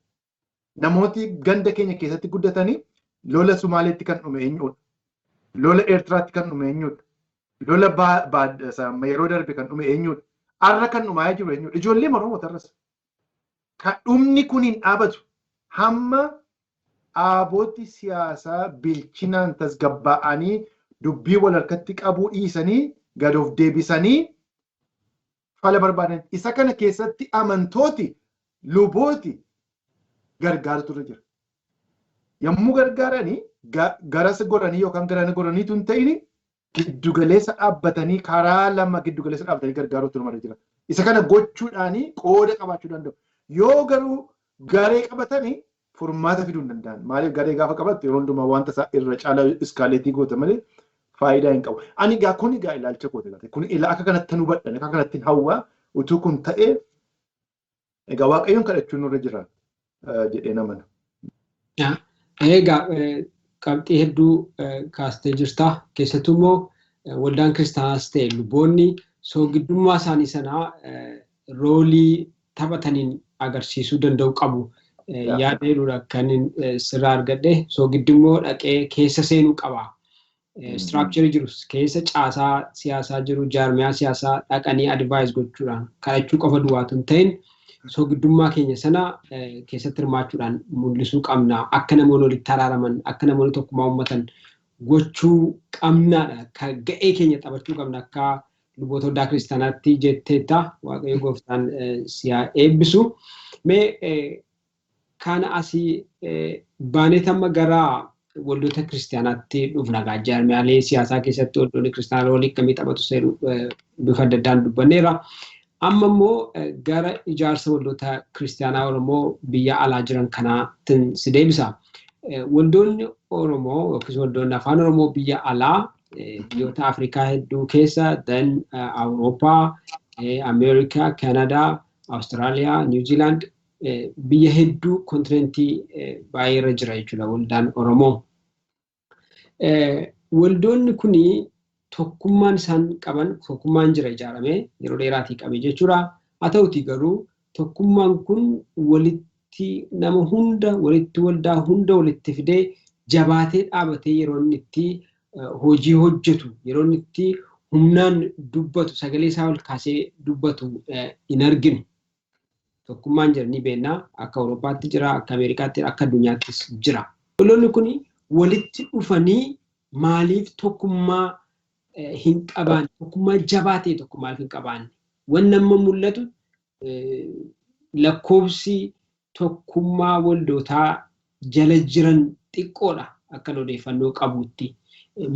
Namooti ganda keenya keessatti guddatanii lola Sumaaleetti kan dhume eenyudha? Lola Eertiraatti kan dhume eenyudha? Lola yeroo darbe kan dhume eenyudha? Arra kan dhumaa jiru eenyudha? Ijoollee Oromoo tarras. Kan dhumni kun hin dhaabatu hamma dhaabooti siyaasaa bilchinaan tasgabbaa'anii, dubbii wal harkatti qabuu dhiisanii, gad of deebisanii fala barbaadan. Isa kana keessatti amantooti, lubooti gargaarutu irra jira. Yommuu gargaaranii garas goranii yookaan garana goraniitu hin ta'in, giddugaleessa dhaabbatanii, karaa lama giddugaleessa dhaabbatanii gargaaruutu irra jira. Isa kana gochuudhaanii qooda qabaachuu danda'u. Yoo garuu garee qabatanii furmaata fiduu hin danda'an. Maaliif, garee gaafa qabattu yeroo hundumaa wanta isaa irra caalaa escalate goota malee faayidaa hin qabu. Ani egaa kun egaa ilaalcha kooti. Kun akka kanatti hubadhan, akka kanatti hawwaa utuu kun ta'ee egaa Waaqayyoon kadhachuun nurra jira jedhee namana. Egaa qabxii hedduu kaastee jirta. Keessattuu immoo waldaan kiristaanaas ta'e luboonni soogidummaa isaanii sanaa role taphataniin agarsiisuu danda'u qabu. Yaada jedhudha kan sirraa argadhe. Soogiddi immoo dhaqee keessa seenuu qaba. Structure jiru keessa, caasaa siyaasaa jiru, jaarmiyaa siyaasaa dhaqanii advise gochuudhaan, kadhachuu qofa duwwaatu hin ta'in, soogidummaa keenya sana keessatti hirmaachuudhaan mul'isuu qabna. Akka namoonni walitti araaraman, akka namoonni tokkummaa uummatan gochuu qabnaadha. Ga'ee keenya taphachuu qabna akka luboota waldaa kiristaanaatti jetteetta. Waaqayyo gooftaan si haa eebbisu. Mee kana asii baaneet amma gara waldoota kiristaanaatti dhufna gaa. Jaarmiyaalee siyaasaa keessatti waldoonni kiristaanaa role akkamii taphatu seeru bifa adda addaan dubbanneera. Amma immoo gara ijaarsa waldoota kiristaanaa Oromoo biyya alaa jiran kanaatiin si deebisa. Waldoonni Oromoo yookiis waldoonni afaan Oromoo biyya alaa biyyoota Afrikaa hedduu keessa, then Awurooppaa, Ameerikaa, Kanadaa, Awustiraaliyaa, Niw Ziilaand, biyya hedduu continent baay'ee irra jira jechuudha waldaan Oromoo. Waldoonni kuni tokkummaan isaan qaban, tokkummaan jira ijaaramee yeroo dheeraatii qabe jechuudha. Haa ta'uti garuu tokkummaan kun walitti nama hunda walitti, waldaa hunda walitti fidee jabaatee dhaabatee yeroo inni itti hojii hojjetu, yeroo inni itti humnaan dubbatu, sagalee isaa ol kaasee dubbatu hin arginu. Tokkummaan jira ni beekna, akka Awurooppaatti jira, akka Ameerikaatti jira, akka addunyaattis jira. Waldoonni kun walitti dhufanii maaliif tokkummaa hin qabaanne? Tokkummaa jabaa ta'e tokko maaliif hin qabaanne? Wanni amma mul'atu lakkoofsi tokkummaa waldootaa jala jiran xiqqoodha akka odeeffannoo qabutti.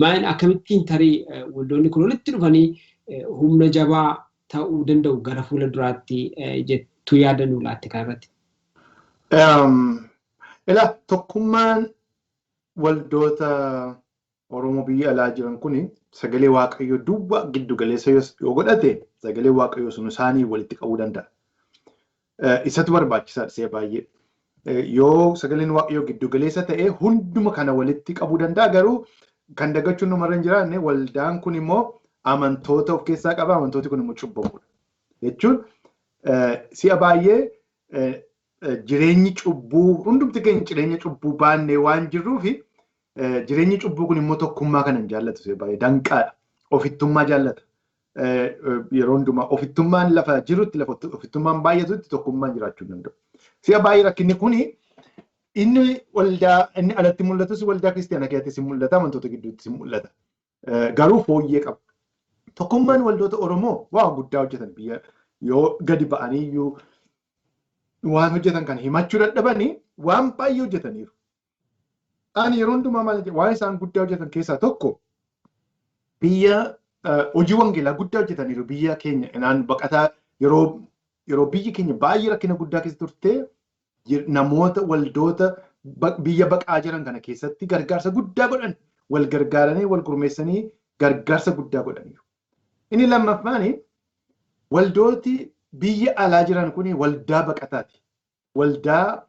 Maal akkamittiin tarii waldoonni kun walitti dhufanii humna jabaa ta'uu danda'u gara fuula duraatti jettu yaada nuu laatte kanarratti? Ilaa, tokkummaan waldoota Oromoo biyya alaa jiran kun sagalee Waaqayyoo duwwaa giddu galeessa yoo godhate, sagalee Waaqayyoo sun isaanii walitti qabuu danda'a. Isatu barbaachisaadha si'a baay'ee. Yoo sagaleen Waaqayyoo giddu galeessa ta'e, hunduma kana walitti qabuu danda'a. Garuu kan dagachuun namarra hin jiraanne, waldaan kun immoo amantoota of keessaa qaba. Amantooti kun immoo cubbamuudha. Jechuun si'a baay'ee jireenyi cubbuu, hundumti keenya jireenya cubbuu baannee waan jirruufi, jireenyi cubbuu kun immoo tokkummaa kana hin jaallatu, si'a baay'ee danqaadha. Ofittummaa jaallata. Yeroo hundumaa ofittummaan lafa jirutti, lafa ofittummaan baay'atutti tokkummaan jiraachuu hin danda'u. Si'a baay'ee rakkinni kuni inni waldaa inni alatti mul'atus waldaa kiristaanaa keessattis hin mul'ata, amantoota gidduuttis hin mul'ata. Garuu fooyyee qaba. Tokkummaan waldoota Oromoo waa guddaa hojjetan. Biyya yoo gadi ba'anii iyyuu waan hojjetan kan himachuu dadhabanii waan baay'ee hojjetaniiru. Ani yeroo hundumaa maal, waan isaan guddaa hojjetan keessaa tokko biyya hojii wangeelaa guddaa hojjetaniiru. Biyya keenya naan baqataa yeroo biyyi keenya baay'ee rakkina guddaa keessa turte, namoota waldoota biyya baqaa jiran kana keessatti gargaarsa guddaa godhan, wal gargaaranii, wal gurmeessanii gargaarsa guddaa godhaniiru. Inni lammaffaan, waldooti biyya alaa jiran kun waldaa baqataati. Waldaa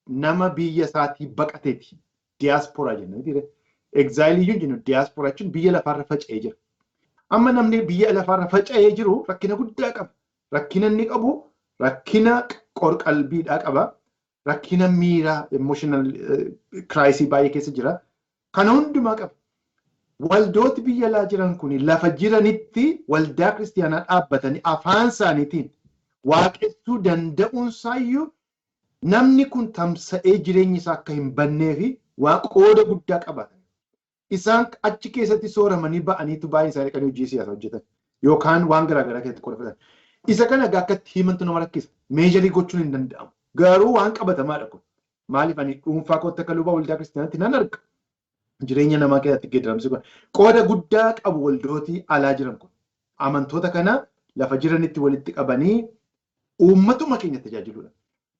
nama biyya isaatii baqateeti. Diyaasporaa jenna. Exile iyyuu jennu, diyaasporaa jechuun biyya lafaarra faca'ee jira. Amma namni biyya lafaarra faca'ee jiru rakkina guddaa qaba. Rakkina inni qabu rakkina qorqalbiidhaa qaba. Rakkina miiraa, emotional crisis baay'ee keessa jira. Kana hundumaa qaba. Waldooti biyya alaa jiran kun lafa jiranitti waldaa kiristaanaa dhaabbatanii afaan isaaniitiin waaqessuu danda'uunsaayyuu namni kun tamsa'ee jireenyi isaa akka hin bannee fi waa qooda guddaa qabaatan. Isaan achi keessatti sooramanii ba'aniitu baay'ee isaanii kan hojii siyaasaa hojjetan yookaan waan garaagaraa keessatti qooda fudhatan. Isa kana egaa akkatti himantu nama rakkisa. Measure gochuun hin danda'amu. Garuu waan qabatamaadha kun. Maaliif, ani dhuunfaa kootti akka luba waldaa kiristaanaatti nan arga. Jireenya namaa keessatti geeddaramsi kun qooda guddaa qabu waldootii alaa jiran kun. Amantoota kana lafa jiranitti walitti qabanii uummatuma keenya tajaajiluudha.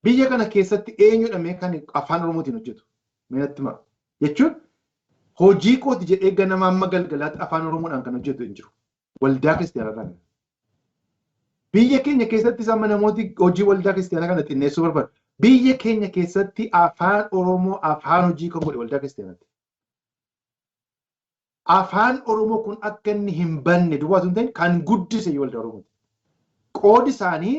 Biyya kana keessatti eenyudha mee kan afaan Oromootiin hojjetu? Mee natti himaa. Jechuun hojii kooti jedhee ganama amma galgalaatti afaan Oromoodhaan kan hojjetu hin jiru. Waldaa kiristaanaa irraa. Biyya keenya keessattis amma namooti hojii waldaa kiristaanaa kana xinneessuu barbaadu. Biyya keenya keessatti afaan Oromoo afaan hojii kan godhe waldaa kiristaanaati. Afaan Oromoo kun akka inni hin banne duwwaa osoo hin ta'in kan guddise waldaa Oromooti. Qoodi isaanii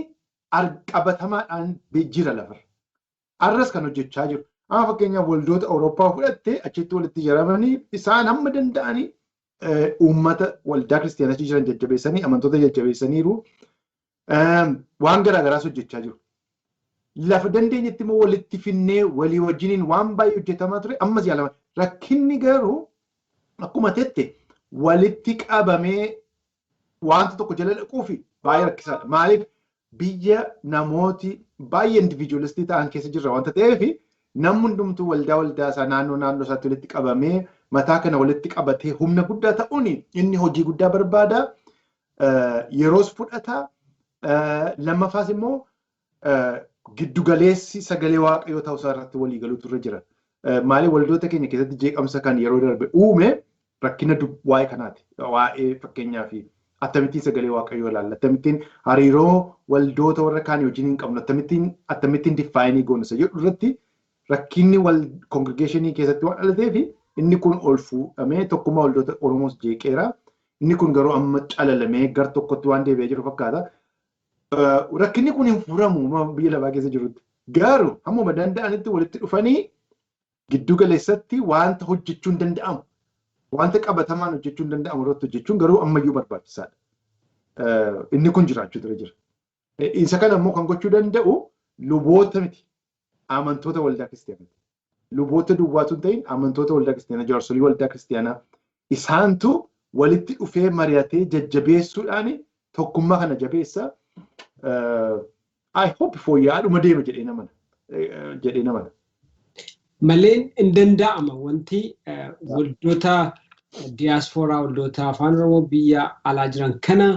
qabatamaadhaan jira lafarra. Arras kan hojjechaa jiru. Amma fakkeenyaaf waldoota Awurooppaa fudhatte, achitti walitti ijaaramanii isaan hamma danda'anii uummata waldaa kiristaanaa achi jiran jajjabeessanii, amantoota jajjabeessaniiru. Waan garaagaraas hojjechaa jiru. Lafa dandeenyetti immoo walitti finnee walii wajjiniin waan baay'ee hojjetamaa ture, ammas yaalama. Rakkinni garuu akkuma tette walitti qabamee wanta tokko jala dhaquufi baay'ee rakkisaadha. Maaliif, biyya namooti baay'ee individualist ta'an keessa jirra wanta ta'eef, namni hundumtuu waldaa waldaa isaa naannoo naannoo isaatti walitti qabamee mataa kana walitti qabatee humna guddaa ta'uun inni hojii guddaa barbaada. Yeroos fudhata. Lammaffaas immoo giddugaleessi sagalee Waaqayyoo ta'uu isaa irratti walii galuutu irra jira. Maaliif, waldoota keenya keessatti jeeqamsa kan yeroo darbe uume rakkina waa'ee kanaati. Waa'ee fakkeenyaa fi akkamittiin sagalee Waaqayyoo ilaalla, akkamittiin hariiroo waldoota warra kaan wajjin hin qabnu, akkamittiin define goona isa jedhu irratti rakkinni wal congregation keessatti waan dhalatee fi inni kun ol fuudhamee tokkummaa waldoota Oromoos jeeqeera. Inni kun garuu amma calalamee gar tokkotti waan deebi'ee jiru fakkaata. Rakkinni kun hin furamu biyya lafaa keessa jirutti. Garuu hammuma danda'anitti walitti dhufanii giddu galeessatti wanta hojjechuun danda'amu, wanta qabatamaan hojjechuun danda'amu irratti hojjechuun garuu ammayyuu barbaachisaadha. Inni kun jiraachuu ture jira. Isa kana immoo kan gochuu danda'u luboota miti. Amantoota waldaa kiristaanaati. Luboota duwwaatu hin ta'in, amantoota waldaa kiristaanaa, jaarsolii waldaa kiristaanaa isaantu walitti dhufee mari'atee jajjabeessuudhaan tokkummaa kana jabeessa. I hope fooyya'aadhuma deema jedhee namana. Jedhee namana. Malee hin danda'ama wanti waldoota diyaaspooraa, waldoota afaan Oromoo biyya alaa jiran kana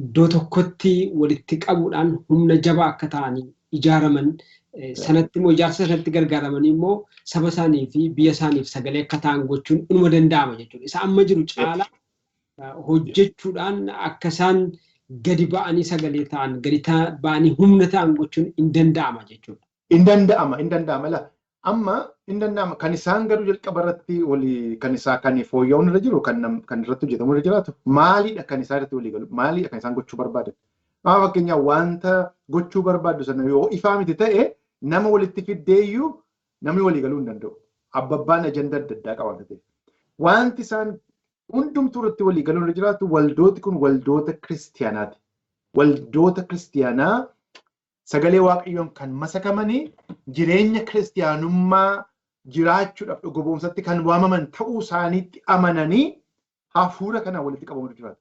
iddoo tokkotti walitti qabuudhaan humna jabaa akka ta'anii ijaaraman, sanatti immoo ijaarsa sanatti gargaaramanii immoo saba isaanii fi biyya isaaniif sagalee akka ta'an gochuun inuma danda'ama jechuudha. Isa amma jiru caalaa hojjechuudhaan akka isaan gadi ba'anii sagalee ta'an, gadi ba'anii humna ta'an gochuun hin danda'ama jechuudha. Hin danda'ama, hin danda'ama. Laa, amma hin danda'ama. Kan isaan garuu jalqaba irratti walii kan isaa kan fooyya'uun irra jiru, kan irratti hojjetamu irra jiraatu maalidha? Kan isaa irratti walii galu maalidha? Kan isaan gochuu barbaadan? Amma fakkeenyaaf wanta gochuu barbaadu sana yoo ifaa miti ta'e, nama walitti fiddeeyyuu namni walii galuu hin danda'u. Abbabbaan agenda adda addaa qaba ta'e. Wanti isaan hundumtuu irratti walii galuun irra jiraatu, waldooti kun waldoota kiristiyaanaati. Waldoota kiristiyaanaa sagalee Waaqayyoon kan masakamanii, jireenya kiristiyaanummaa jiraachuudhaaf dhuga kan waamaman ta'uu isaaniitti amananii hafuura kanaan walitti qabamuu jiraatu.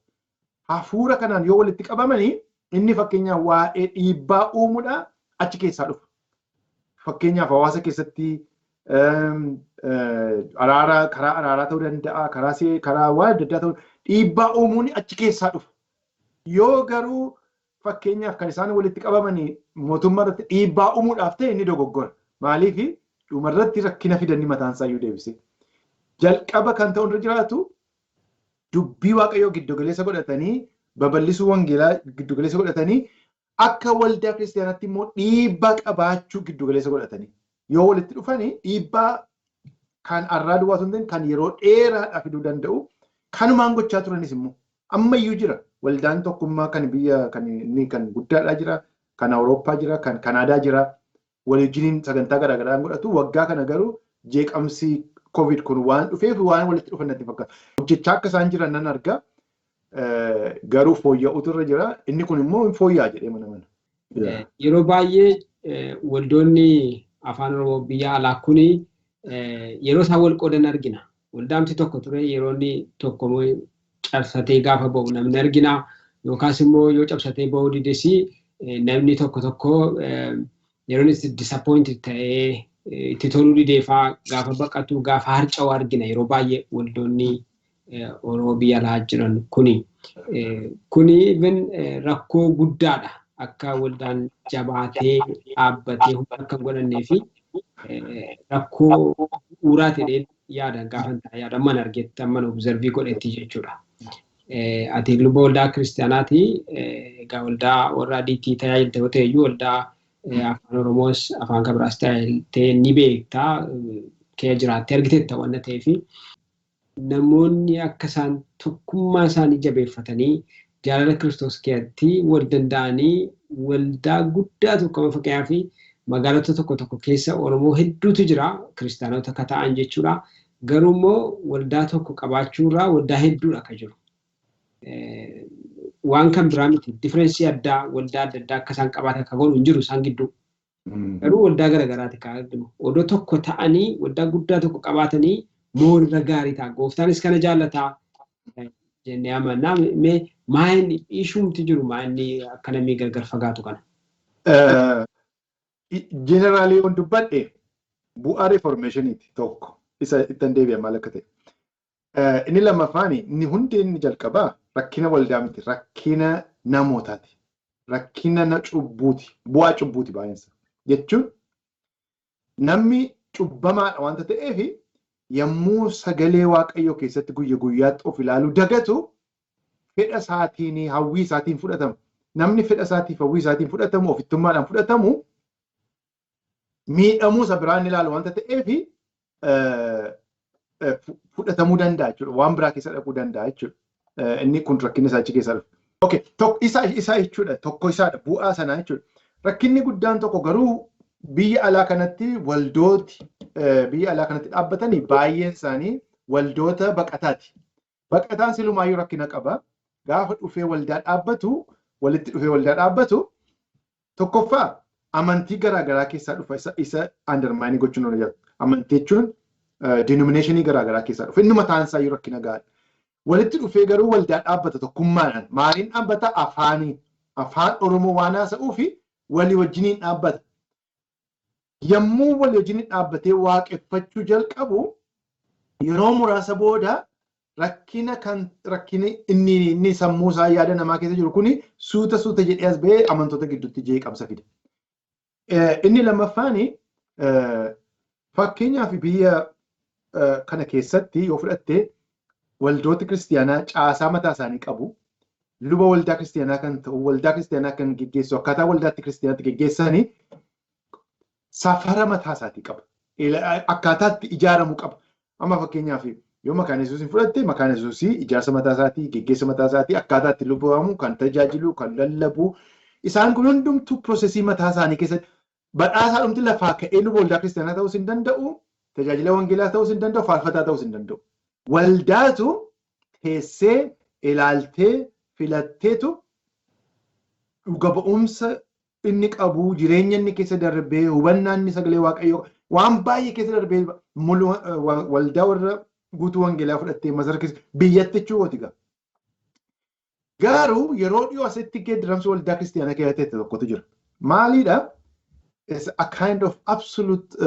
Hafuura kanaan yoo walitti qabamanii, inni fakkeenyaaf waa'ee dhiibbaa uumuudha achi keessaa dhufa. Fakkeenyaaf hawaasa keessatti araara, karaa araaraa ta'uu danda'a, karaa waan adda addaa ta'uu, dhiibbaa uumuun achi keessaa dhufa. Yoo garuu fakkeenyaaf kan isaan walitti qabamanii mootummaa irratti dhiibbaa uumuudhaaf ta'e, inni dogoggora. Maaliif? Dhumarratti rakkina fidanni mataan isaa iyyuu deebise. Jalqaba kan ta'u irra jiraatu, dubbii Waaqayyoo giddugaleessa godhatanii, babal'isuu wangeelaa giddugaleessa godhatanii, akka waldaa kiristaanaatti immoo dhiibbaa qabaachuu giddugaleessa godhatanii yoo walitti dhufanii, dhiibbaa kan arraa duwwaa osoo hin ta'in kan yeroo dheeraadhaaf fiduu danda'u. Kanumaan gochaa turanis immoo ammayyuu jira. Waldaan tokkummaa kan biyya kan inni kan guddaadhaa jira, kan Awurooppaa jira, kan Kanaadaa jira. Waliin sagantaa garaagaraa godhatu. Waggaa kana garuu jeeqamsi COVID kun waan dhufeef waan walitti dhufan natti fakkaata. Hojjechaa akka isaan jiran nan arga. Garuu fooyya'utu irra jira. Inni kun immoo hin fooyya'a jedhee mana mana. Yeroo baay'ee waldoonni afaan Oromoo biyya alaa kuni yeroo isaan wal qoodan argina. Waldaamti tokko ture yeroo inni tokko cabsatee gaafa ba'u namni argina. Yookaas immoo yoo cabsatee ba'uu dides, namni tokko tokko yeroo inni disappointed ta'ee itti toluu dideefaa gaafa baqatu, gaafa harca'u argina yeroo baay'ee waldoonni Oromoo biyya alaa jiran kuni. Kuni even rakkoo guddaadha, akka waldaan jabaatee dhaabbatee humna akka hin godhannee fi rakkoo bu'uuraa ta'een yaada gaafa yaada mana argetti, amma observe godhetti jechuudha. Ati luba waldaa kiristaanaati. Egaa waldaa warra adiitti tajaajilta yoo ta'e iyyuu, waldaa afaan Oromoos afaan kan biraas tajaajiltee ni beektaa, kee jiraattee argiteetta waan ta'eef, namoonni akka isaan tokkummaa isaanii jabeeffatanii jaalala Kiristoos keessatti wal danda'anii waldaa guddaa tokko, amma fakkeenyaaf magaalota tokko tokko keessa Oromoo hedduutu jira, kiristaanota akka ta'an jechuudha. Garuu immoo waldaa tokko qabaachuurraa waldaa hedduudha akka jiru. Waan kan biraa miti, difference addaa waldaa adda addaa akka isaan qabaatan akka godhu hin jiru isaan gidduu. Garuu waldaa garaagaraati kan arginu. Odoo tokko ta'anii waldaa guddaa tokko qabaatanii moorra gaarii ta'a. Gooftaanis kana jaallataa jennee amannaa. Mee maayinni issueumti jiru, maayinni akka namni gargar fagaatu kana? Generally yoon dubbadhe, bu'aa reformationiiti tokko, isa ittan deebi'a maal akka ta'e. Inni lammaffaan, inni hundi inni jalqabaa rakkina waldaa miti, rakkina namootaati. Rakkina cubbuuti, bu'aa cubbuuti baay'insa. Jechuun namni cubbamaadha wanta ta'eef, yommuu sagalee Waaqayyoo keessatti guyya guyyaatti of ilaaluu dagatu, fedha isaatiin, hawwii isaatiin fudhatama. Namni fedha isaatiif hawwii isaatiin fudhatamu, ofittummaadhaan fudhatamu, miidhamuu isa biraan ilaalu wanta ta'eef fudhatamuu danda'a jechuudha. Waan biraa keessa dhaquu danda'a jechuudha. Inni kun rakkinni isaa achi keessa dhufa. Okay, isa isa jechuudha. Tokko isaadha, bu'aa sanaa jechuudha. Rakkinni guddaan tokko garuu biyya alaa kanatti waldooti biyya alaa kanatti dhaabbatanii baay'een isaanii waldoota baqataati. Baqataan silumaayyuu rakkina qaba. Gaafa dhufee waldaa dhaabbatu, walitti dhufee waldaa dhaabbatu, tokkoffaa amantii garaagaraa keessaa dhufa, isa undermine gochuun irra jira. Amantii jechuun denominationii garaagaraa keessaa dhufa. Inni mataan isaa iyyuu rakkina gahaadha. Walitti dhufee garuu waldaa dhaabbata tokkummaadhaan. Maaliin dhaabbata? Afaanii. Afaan Oromoo waan haasa'uu fi walii wajjiniin dhaabbata. Yommuu walii wajjin dhaabbatee waaqeffachuu jalqabu, yeroo muraasa booda rakkina kan rakkini inni sammuu isaa yaada namaa keessa jiru kuni suuta suuta jedhee as ba'ee amantoota gidduutti jeeqamsa fida. Inni lammaffaani, fakkeenyaaf biyya kana keessatti yoo fudhatte, waldoota kiristiyaanaa caasaa mataa isaanii qabu. Luba waldaa kiristiyaanaa kan ta'u, waldaa kiristiyaanaa kan geggeessu, akkaataa waldaatti kiristiyaanaatti geggeessanii safara mataa isaatii qaba. Akkaataatti ijaaramu qaba. Amma fakkeenyaaf yoo Makaana Yesuusiin fudhatte, Makaana Yesuusii ijaarsa mataa isaatii, geggeessa mataa isaatii, akkaataa itti lubamu, kan tajaajilu, kan lallabu. Isaan kun hundumtuu processii mataa isaanii keessatti badhaasaa dhumti lafaa ka'ee luba waldaa kiristiyaanaa ta'uus hin danda'u, tajaajila wangeelaa ta'uus hin danda'u, faarfataa ta'uus hin danda'u. Waldaatu teessee ilaaltee filatteetu dhuga ba'umsa inni qabu, jireenya inni keessa darbee, hubannaa inni sagalee Waaqayyoo waan baay'ee keessa darbee, waldaa warra guutuu wangeelaa fudhattee masara keessa biyyatti jechuudha gaa. Garuu yeroo dhiyoo asitti geeddaramsi waldaa kiristiyaanaa keessatti tokkotu jira. Maaliidha? It's a kind of absolute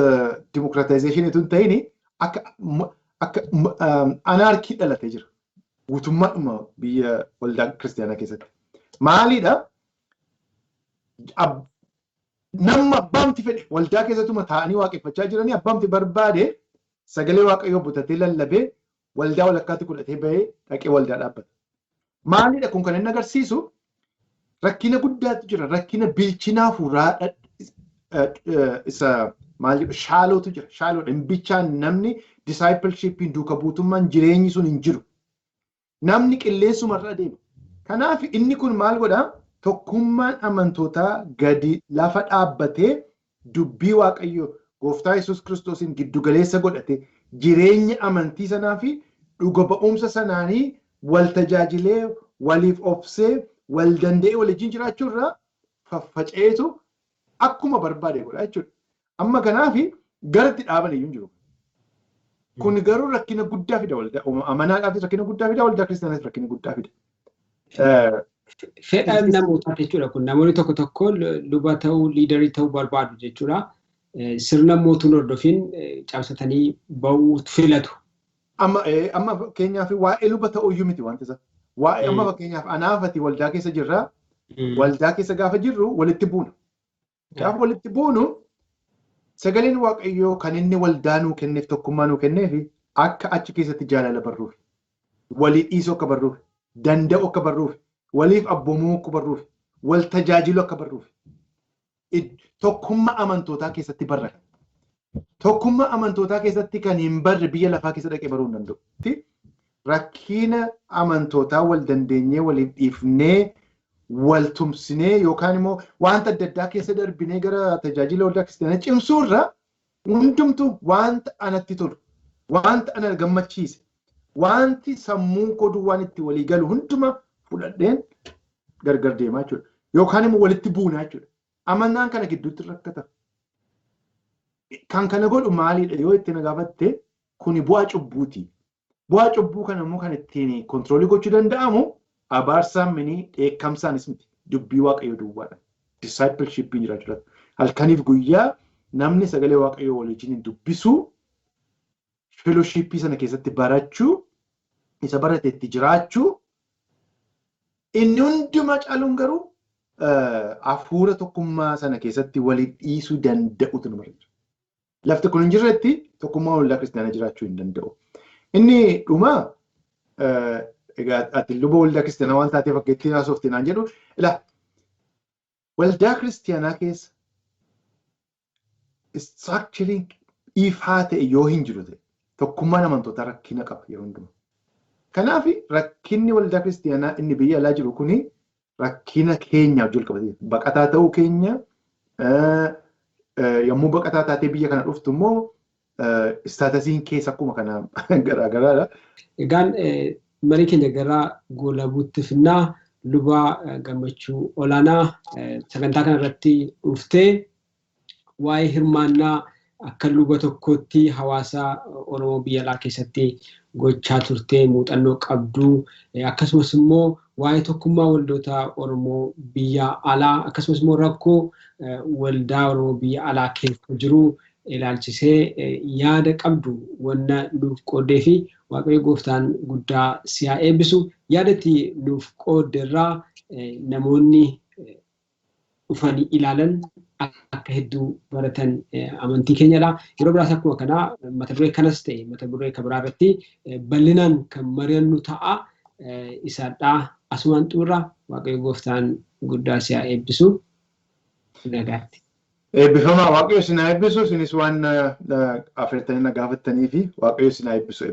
democratization itoo hin ta'in, akka anarchy dhalatee jira. Guutummaadhuma biyya waldaa kiristiyaanaa keessatti. Maaliidha? Nama abbaamti fedhe waldaa keessatuma taa'anii waaqeffachaa jiranii, abbaamti barbaade sagalee Waaqayyoo butatee lallabee, waldaa walakkaatti godhatee bahee dhaqee waldaa dhaabbata. Maalidha kun kan inni agarsiisu? Rakkina guddaatu jira. Rakkina bilchinaa hafuuraa isa maal jedhu shallowtu jira. Shallowdha. Hin bichaan namni discipleshipiin, duuka buutummaan, jireenyi sun hin jiru. Namni qilleensumarra adeema. Kanaaf inni kun maal godhaa? Tokkummaan amantootaa gadi lafa dhaabbatee, dubbii Waaqayyoo Gooftaa Yesuus Kiristoosiin giddugaleessa godhate, jireenya amantii sanaa fi dhuga ba'umsa sanaanii wal tajaajilee, waliif obsee, wal danda'ee waliin jiraachuu irraa faffaca'eetu akkuma barbaade godha jechuudha. Amma kanaaf gara itti dhaaban iyyuu hin jiru. Kun garuu rakkina guddaa fida waldaa amanaadhaafis, rakkina guddaa fida waldaa kiristaanaafis, rakkina guddaa fida. Fedha namootaa jechuudha kun. Namoonni tokko tokko luba ta'uu, leaderii ta'uu barbaadu jechuudha. Sirna mootuun hordofin cabsatanii bahuu filatu. Amma fakkeenyaaf waa'ee luba ta'uu iyyuu miti wanti isa. Waa'ee amma fakkeenyaaf anaafati waldaa keessa jirra. Waldaa keessa gaafa jirru walitti buuna. Gaafa walitti buunu, sagaleen Waaqayyoo kan inni waldaa nuu kenneef, tokkummaa nuu kenneef, akka achi keessatti jaalala barruuf, walii dhiisuu akka barruuf, danda'u akka barruuf, waliif abboomamuu akka barruuf, wal tajaajilu akka barruuf. Tokkummaa amantootaa keessatti barra. Tokkummaa amantootaa keessatti kan hin barre biyya lafaa keessa dhaqee baruu hin danda'u. Rakkina amantootaa wal dandeenyee, waliif dhiifnee, wal tumsinee, yookaan immoo wanta adda addaa keessa darbinee gara tajaajila waldaa kiristaanaa cimsuurra, hundumtuu wanta anatti tolu, wanta ana gammachiise, wanti sammuun koo duwwaan itti walii galu hunduma fudhadheen gargar deemaa jechuudha. Yookaan immoo walitti buunaa jechuudha. Amantaan kana gidduutti rakkata. Kan kana godhu maalidha yoo itti na gaafatte, kuni bu'aa cubbuuti. Bu'aa cubbuu kana immoo kan ittiin controlii gochuu danda'amu abaarsaan mini, dheekkamsaanis miti, dubbii Waaqayyoo duwwaadha. Discipleshipiin jiraachuu. Halkaniif guyyaa namni sagalee Waaqayyoo waliin dubbisuu, fellowshipii sana keessatti barachuu, isa barate itti jiraachuu, inni hundumaa caaluun garuu hafuura tokkummaa sana keessatti waliif dhiisuu danda'utu nama jira. Lafti kun hin jirretti tokkummaa waldaa kiristaanaa jiraachuu hin danda'u. Inni dhumaa, egaa ati luba waldaa kiristaanaa waan taateef akka ittiin haasofte naan jedhu, ilaa waldaa kiristaanaa keessa structuring ifaa ta'e yoo hin jiru ta'e, tokkummaan amantootaa rakkina qaba yeroo hundumaa. Kanaaf rakkinni waldaa kiristaanaa inni biyya alaa jiru kuni rakkina keenyaaf wajjin qabatee, baqataa ta'uu keenya. Yommuu baqataa taatee biyya kana dhuftu immoo statusiin keessa akkuma kana garaagaraadha. Egaan marii keenya gara goolabuutti finnaa. Luba Gammachuu Olaanaa, sagantaa kana irratti dhuftee waa'ee hirmaannaa akka luba tokkootti hawaasa Oromoo biyya alaa keessatti gochaa turtee, muuxannoo qabduu, akkasumas immoo Waa'ee tokkummaa waldoota Oromoo biyya alaa, akkasumas immoo rakkoo waldaa Oromoo biyya alaa keessa jiru ilaalchisee yaada qabdu wanna nuuf qooddee fi Waaqayyo gooftaan guddaa si haa eebbisu. Yaada itti nuuf qoodde irraa namoonni dhufanii ilaalan akka hedduu baratan amantii keenyadha. Yeroo biraas akkuma kanaa mata duree kanas ta'e mata duree kan biraa irratti bal'inaan kan mari'annu ta'a. Isaadhaa asumaan xumurra. Waaqayyo gooftaan guddaa si haa eebbisu. Nagaatti. Eebbifamaa, Waaqayyo isin haa eebbisu. Isinis waan afeertanii na gaafattanii fi Waaqayyo isin haa eebbisu.